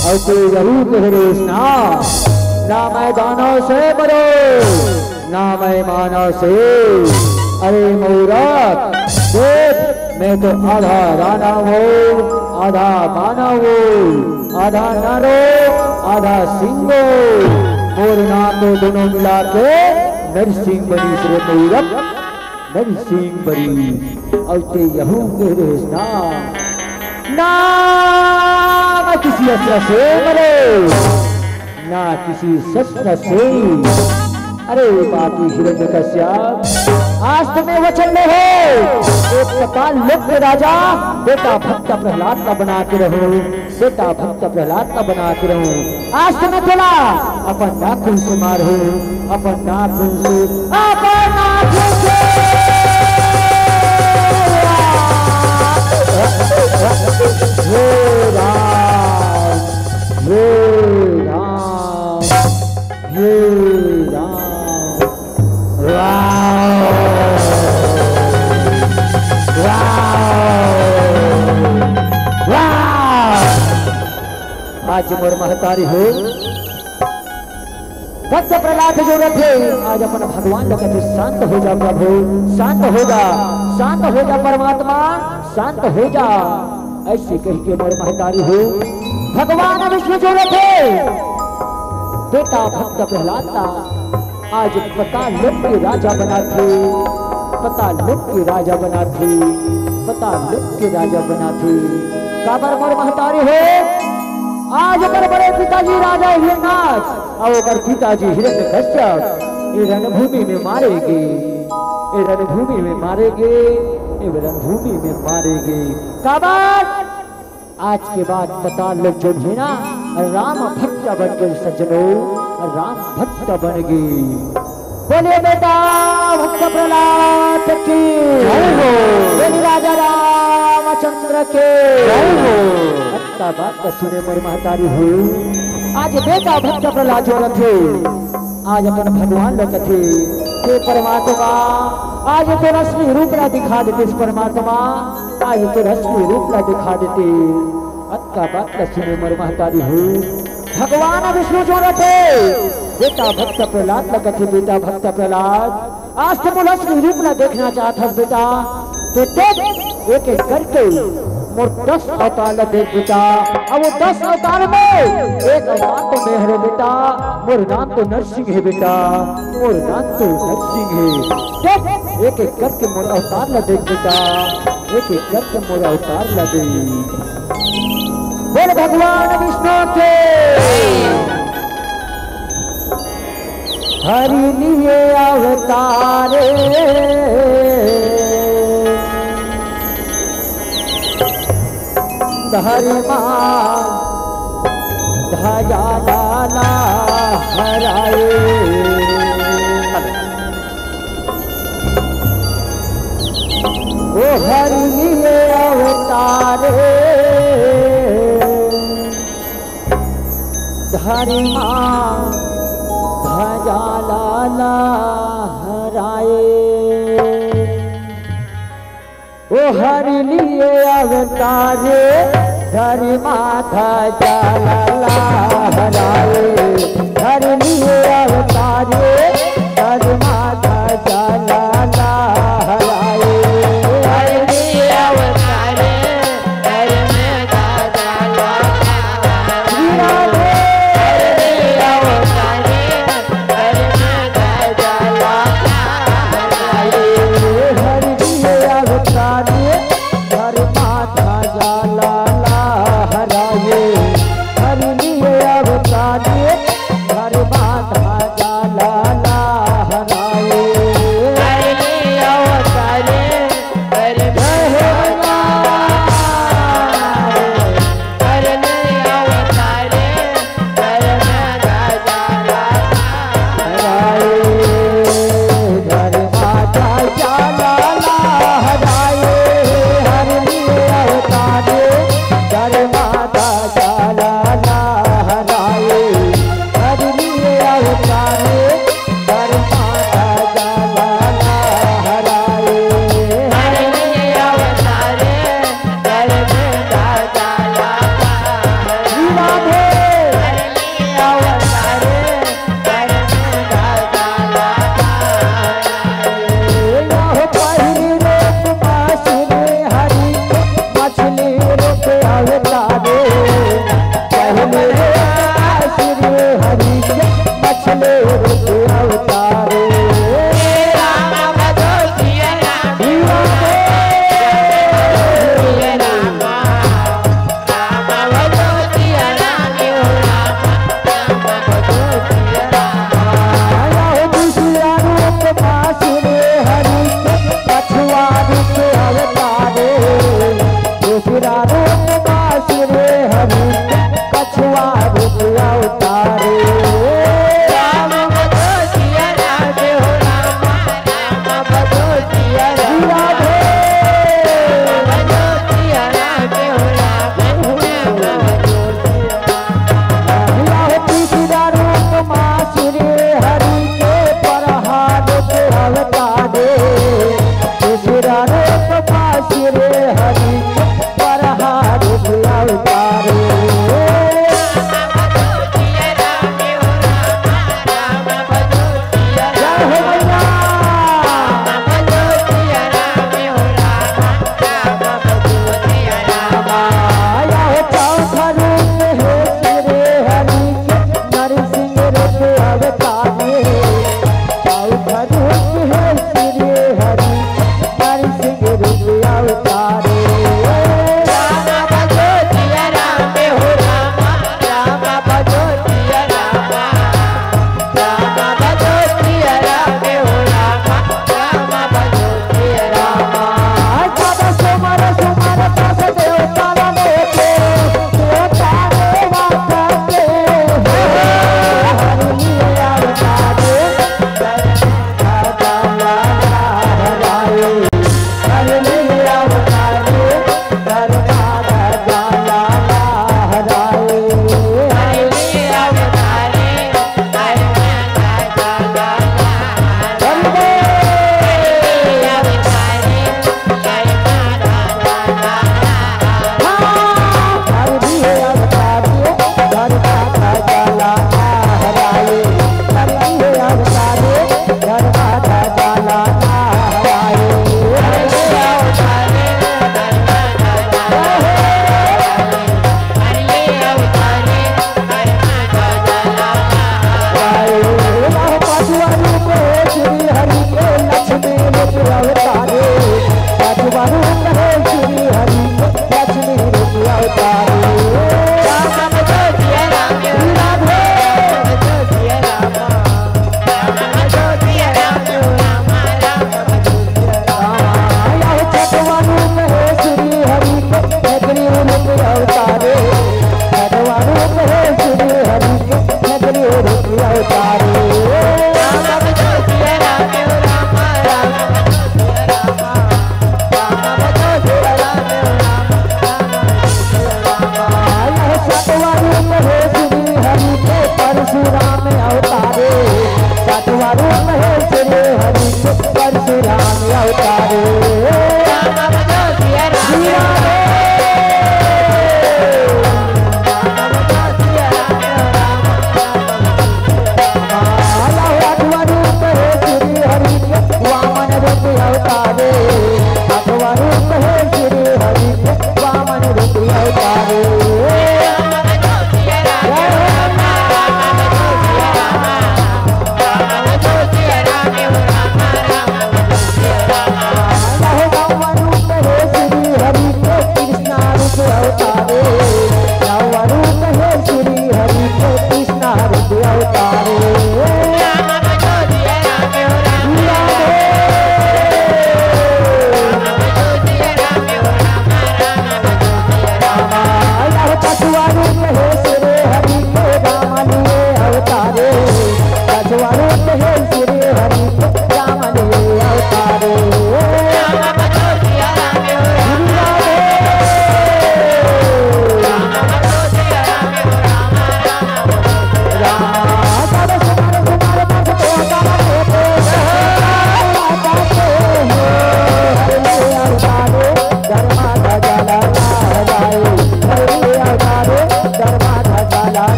अउ तैं यहू कहे रहेस ना, ना मैं दानव से मरों, ना मैं मानव से। अरे मूरख, देख, मैं तो आधा दानव हों, आधा मानव हों, आधा नर हों, आधा सिंह हों। मोर नाम तो दोनों मिला के नरसिंह बनिस रे मूरख, नरसिंह बनिस। अउ तैं यहू कहे रहेस ना, ना मैं किसी अस्त्र से मरों, ना किसी शस्त्र से। अरे पापी हिरण्यकश्यप, आज तो मैं वचन ले हँव, ए पाताल लोक के राजा बेटा भक्त प्रहलाद ला बना के रहूँ, बेटा भक्त प्रहलाद ला बना के रहूँ। आज तो मैं तोला अपन नाखून से मारहूँ, अपन नाखून से, अपन नाखून से। हे राम, हे राम, हे राम। वाह! वाह! वाह! आज मोर महतारी हो, भक्त प्रहलाद जो रथे, आज अपन भगवान ला कथे, शांत हो जा प्रभु, शांत हो जा, शांत हो जा परमात्मा, शांत हो जा। अइसे कहिके मोर महतारी हो, भगवान विष्णु जो रथे, बेटा भक्त प्रहलाद ला आज पाताल लोक के राजा बनाथे, पाताल लोक के राजा बनाथे, पाताल लोक के राजा बनाथे। काबर मोर महतारी हो, आज ओकर बड़े पिताजी राजा हिरणाक्ष अउ ओकर पिताजी हिरण्यकश्यप ए रणभूमि में मारे गे, ए रणभूमि में मारे गे, ए रणभूमि में मारे गे। काबर? आज के बाद पाताल लोक जोन हे ना, राम भक्त बन गे सज्जनो, राम भक्त बन गे। बोले बेटा भक्त प्रहलाद की जय हो। बोले राजा रामचंद्र के जय हो। अतका बात ला सुने मोर महतारी हो, आज बेटा भक्त प्रहलाद जो रथे, आज अपन भगवान ला कथे, हे परमात्मा, आज तोर असली रूप ला दिखा देते परमात्मा, आज तोर असली रूप ला दिखा देते। अतका बात ला सुने मोर महतारी हो, भगवान विष्णु जो रथे, बेटा भक्त प्रहलाद ला कथे, बेटा भक्त प्रहलाद, आज तो मोर असली रूप ला देखना चाहत हस बेटा, तो देख, एक एक करके मोर दस अवतार ला देख बेटा। अब वो दस अवतार में एक अवतार तो मैं हरे बेटा, मोर नाम तो नरसिंह हे बेटा, मोर नाम तो नरसिंह हे। देख, एक एक करके मोर अवतार ला देख बेटा, एक एक करके मोर अवतार ला देख। बोल भगवान विष्णु के। हरि लिए अवतारे, धर्मा ध्वजा लाला हराए। ओ हरि लिए अवतारे, धर्मा ध्वजा लाला हराए। ओ हरि लिए अवतारे, धर्मा ध्वजा ला लहराए, धरनी अवतारे, धर्मा ध्वजा ला लहराए। धरनी अवतारे, धर्मा ध्वजा ला लहराए। धरनी अवतारे, धर्मा ध्वजा ला लहराए। धरनी अवतारे, धर्मा ध्वजा ला लहराए। धरनी अवतारे, धर्मा ध्वजा ला लहराए। धरनी अवतारे, धर्मा ध्वजा ला लहराए। धरनी अवतारे, धर्मा ध्वजा ला लहराए। धर्मा ध्वजा ला लहराए। धरनी अवतारे, धर्मा ध्वजा ला लहराए। धरनी अवतारे, धर्मा ध्वजा ला लहराए। धरनी अवतारे, धर्मा ध्वजा ला लहराए। राधे। धरनी अवतारे, धर्मा ध्वजा ला लहराए। यह पहिली रूप मा श्री हरि के, मछली रूप अवतारे। पहिली रूप मा श्री हरि के, मछली रूप अवतारे। राम भजो सिया राम, सिया राम। राम भजो सिया राम, राम भजो सिया राम। आया हो दूसरा रूप मा श्री हरि के, कछुआ रूप अवतारे। दूसरा रूप मा श्री हरि के, कछुआ रूप अवतारे। राम भजो सिया राम, हो राम, राम भजो सिया राम। राधे। राम भजो सिया राम, हो राम, राम भजो सिया राम। यह तीसरा रूप मा श्री हरि के प्रहार के अवतारे। तीसरा रूप मा श्री हरि के प्रहार के अवतारे। जय हो मैया। आया हो चौथा रूप हे श्री हरि के, नरसिंह रूप अवतारे। चौथा रूप हे श्री हरि के, नरसिंह रूप अवतारे। राम भजो सिया राम, हो राम, राम भजो सिया राम। राम भजो सिया राम, हो राम, राम भजो सिया राम। सब सुमर सुमर तस देवता रे, देवता रे माता के। हरि अवतारे, हरि अवतारे। परशुराम अवतारे, सातवां रूप हे श्री हरि के, परशुराम अवतारे। राम भजो सिया राम। सिया रे।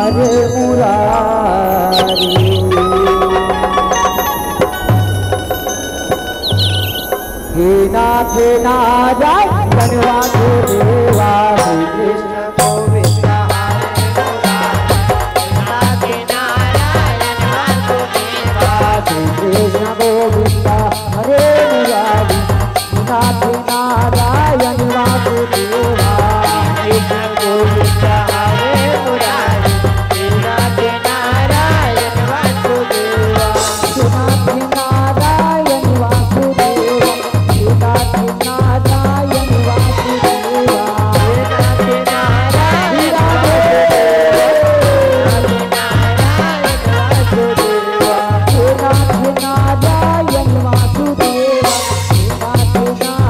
हरे मुरारी। हे नाथ नारायण वासुदेवा, श्री कृष्ण गोविंद हरे मुरारी। हे नाथ नारायण वासुदेवा, श्री कृष्ण गोविंद हरे मुरारी। नाथ नारायण वासुदेवा, कृष्ण गोविंद हरे मुरारी। नाथ नारायण वासुदेवा, नाथ नारायण वासुदेवा, नाथ नारायण वासुदेवा,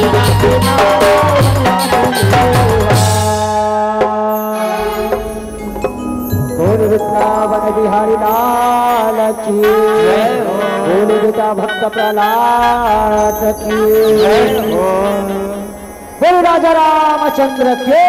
नाथ नारायण वासुदेवा। बोल वृंदावन बिहारी लाल की, बोल बेटा भक्त प्रहलाद की, बोल राजा रामचंद्र के।